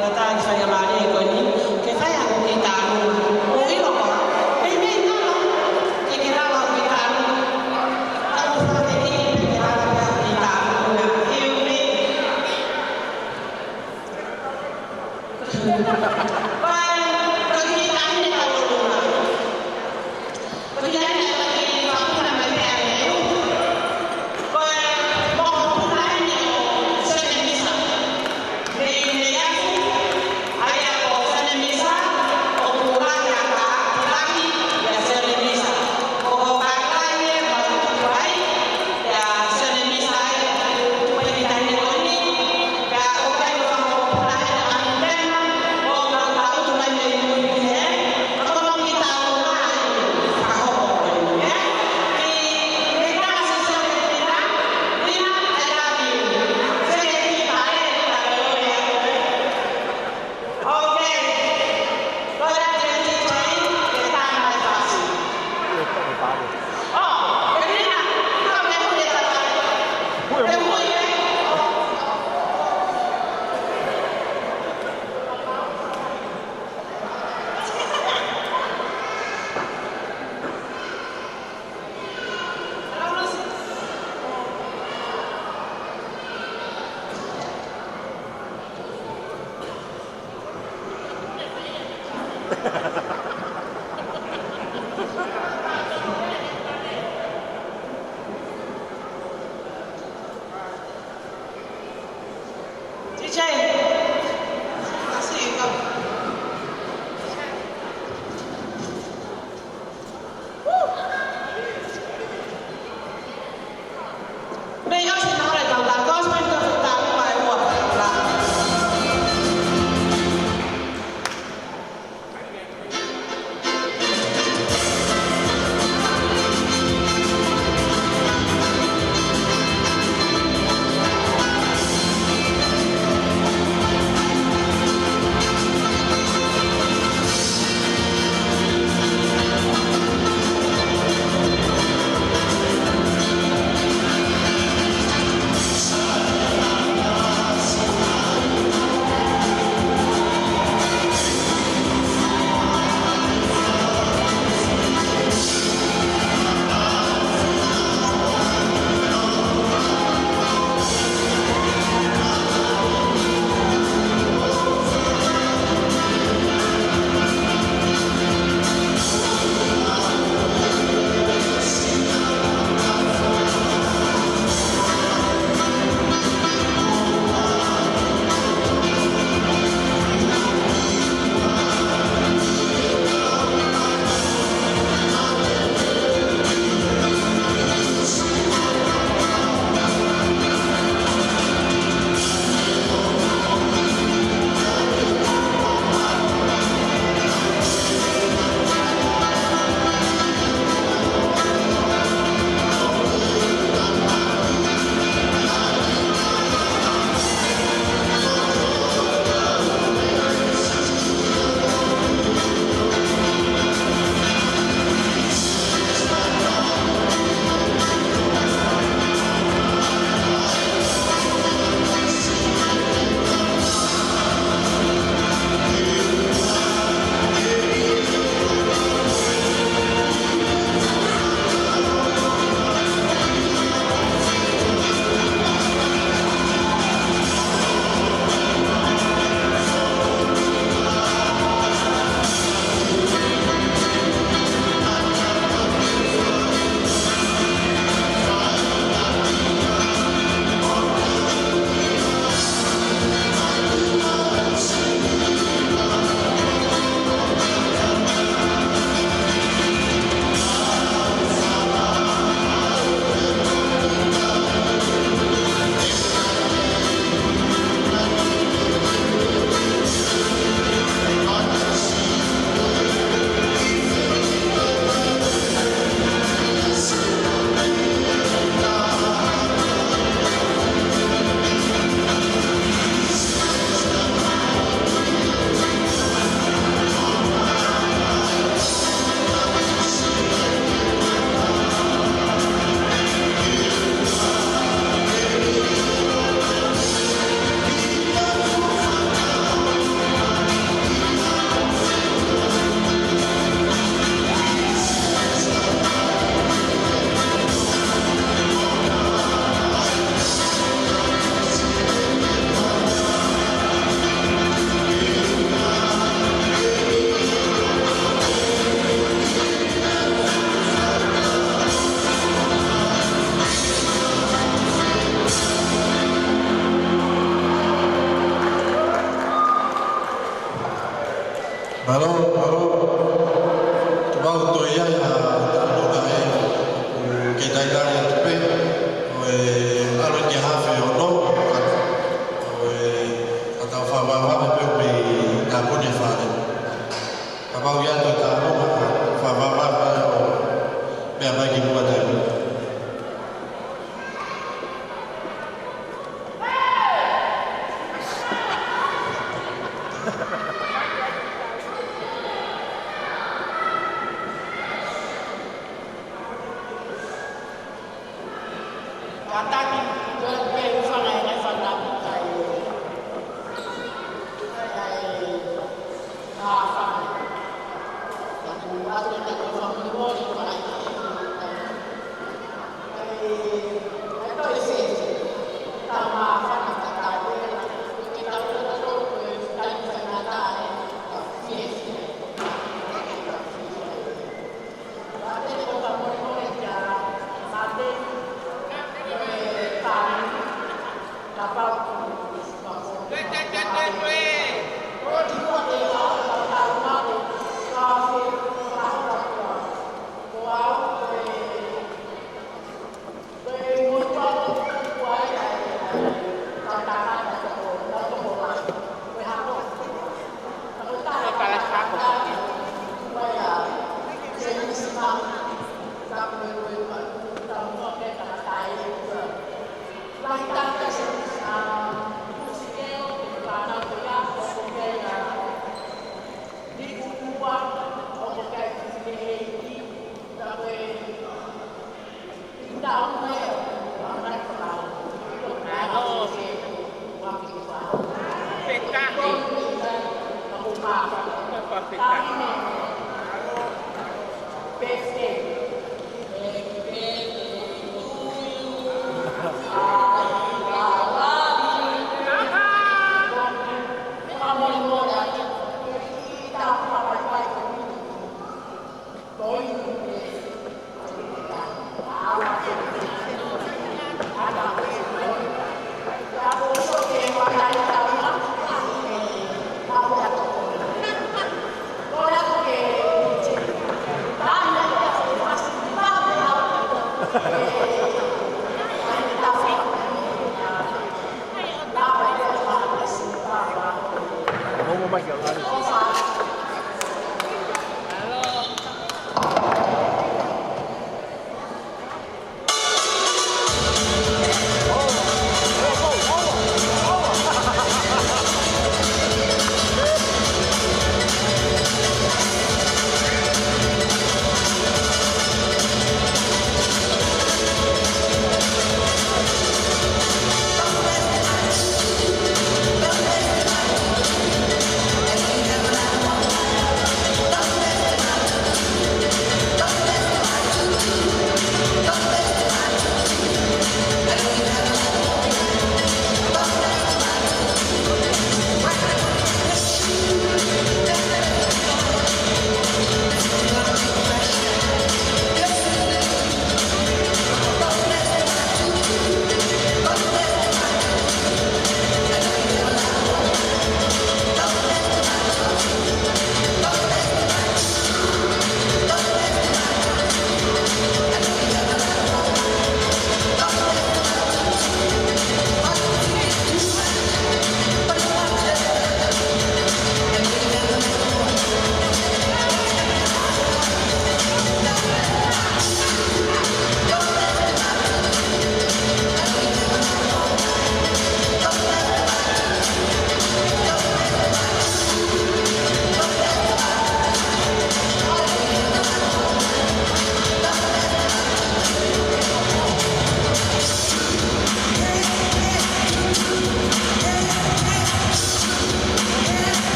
ʻatā e faingamālie ko eni ke fai haʻaku kiʻi tālunga. ʻOku ou ʻilo koā, meimei ngalo ke ke lava hoʻo kiʻi tālunga. Ka ʻoku ou fakakikihi pē ke lava pē hoʻo kiʻi tālunga. Hiu pē. Ko e, ko e kiʻi taʻahine tauʻolunga. Ko e kiʻi taʻahine ʻoku kiʻi fakapuna mai pē ʻa e meʻa. Ko e moʻopuna eni ʻo Sione Misa. Mei, mei Afu, ʻa ia ko Sione Misa, ʻoku lahi ʻa e kakai lahi ʻia Sione Misa. Ko e kakai ē, mau tuku ai, ʻia Sione Misa ai, ʻoku tupu ʻi he taʻahine ko eni, pea ʻoku ʻikai ko e fanga moʻopuna ʻe taha ʻi Pema, ʻoku mau tangutu mai D J. Kasi ikaw. Mei ʻosi nā ʻo e tau tā gospel, tau tā mai ua. Mālō, mālō. Kapau ʻoku toe ʻi ai ha talanoa ʻe, ʻoku ke talitali atu pē, ʻo e ʻalu ki he hafe ono, ʻo e ʻa tau fakavavevave pē ʻo mei tāpuni e fale. Kapau ʻoku ʻi ai ha talanoa, fakavavevave ʻo meʻa mai ki muʻa taimi. Kātaki, ko e pē ʻuhinga e fana kai. Kai ai, ʻa fana. Taku atu taku fana mori, kai. Hello,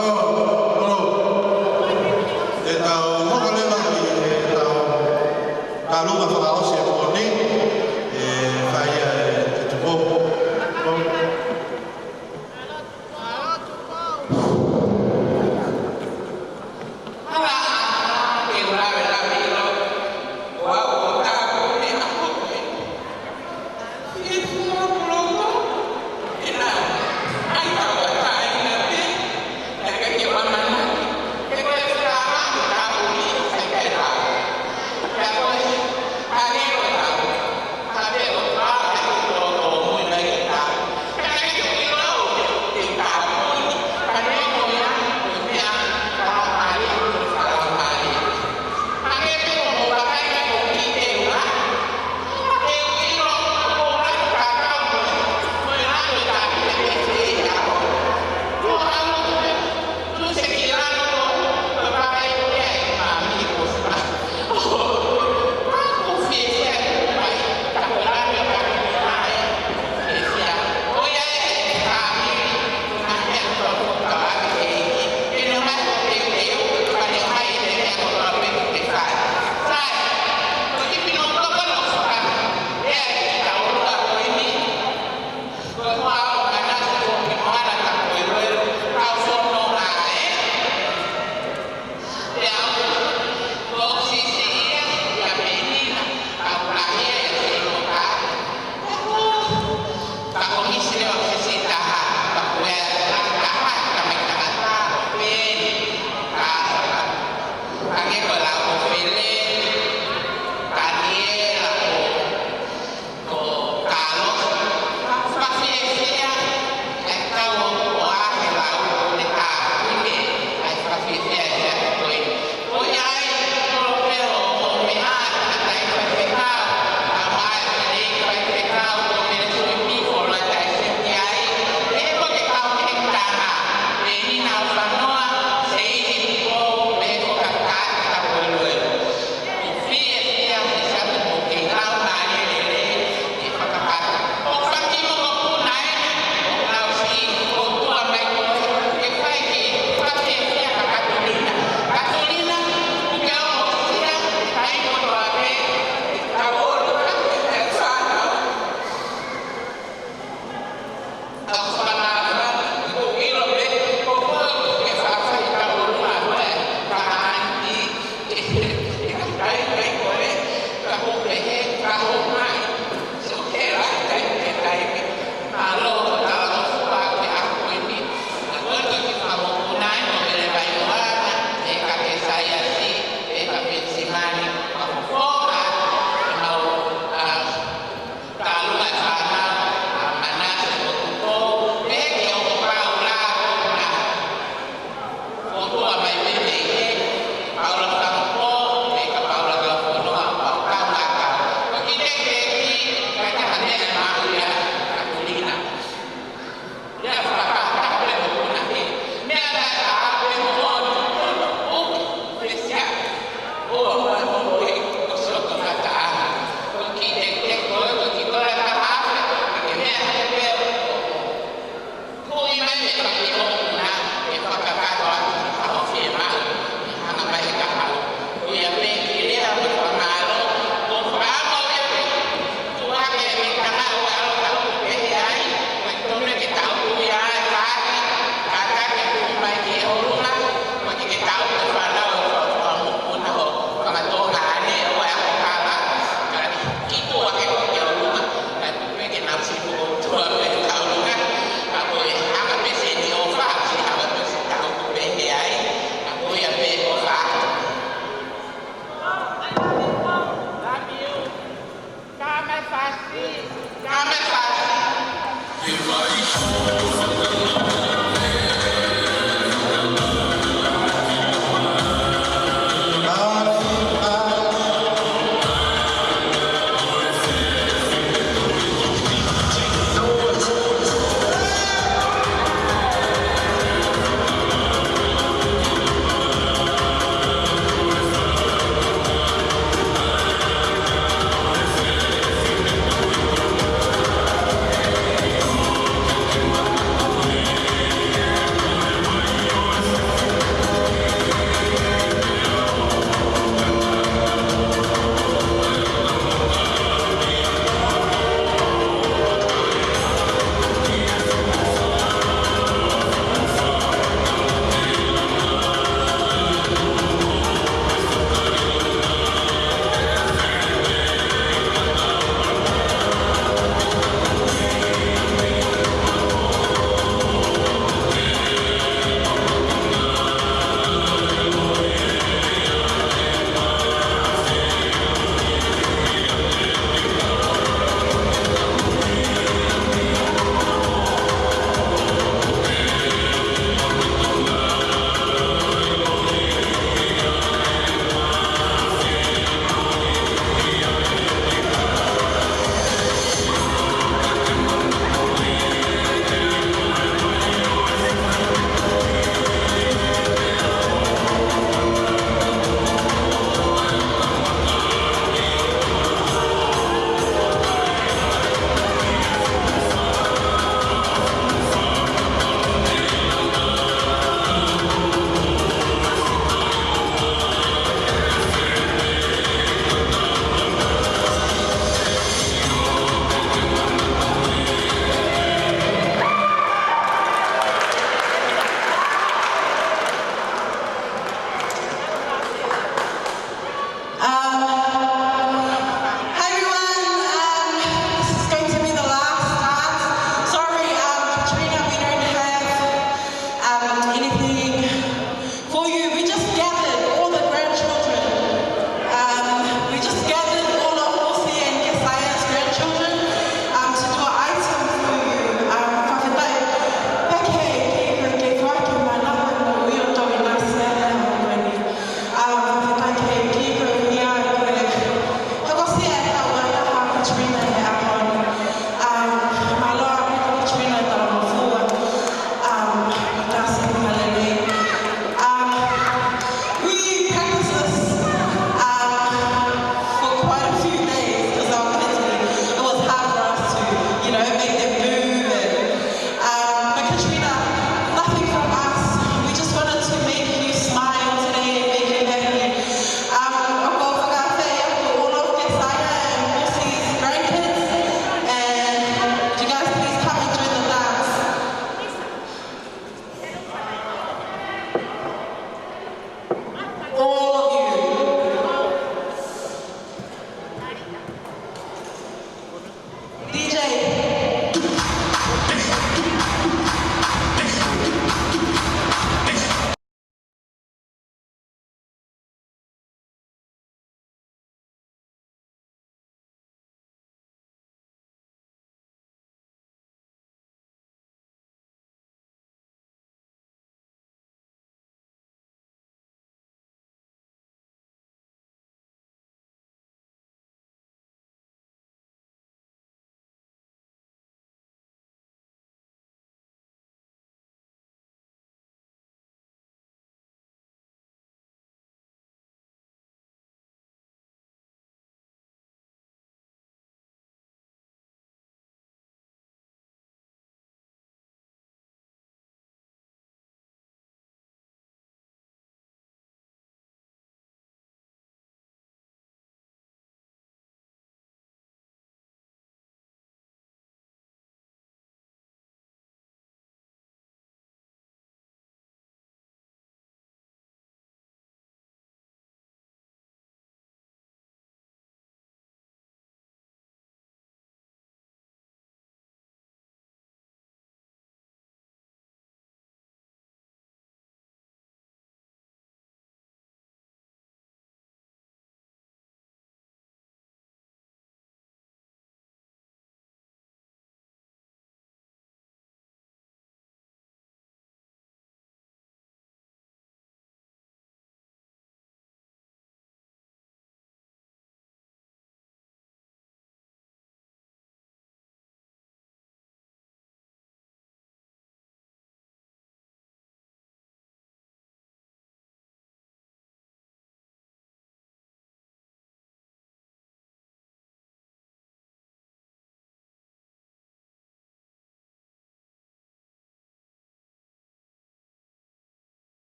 hello. Te tau hoko leva ki heʻetau talunga fakaʻosi.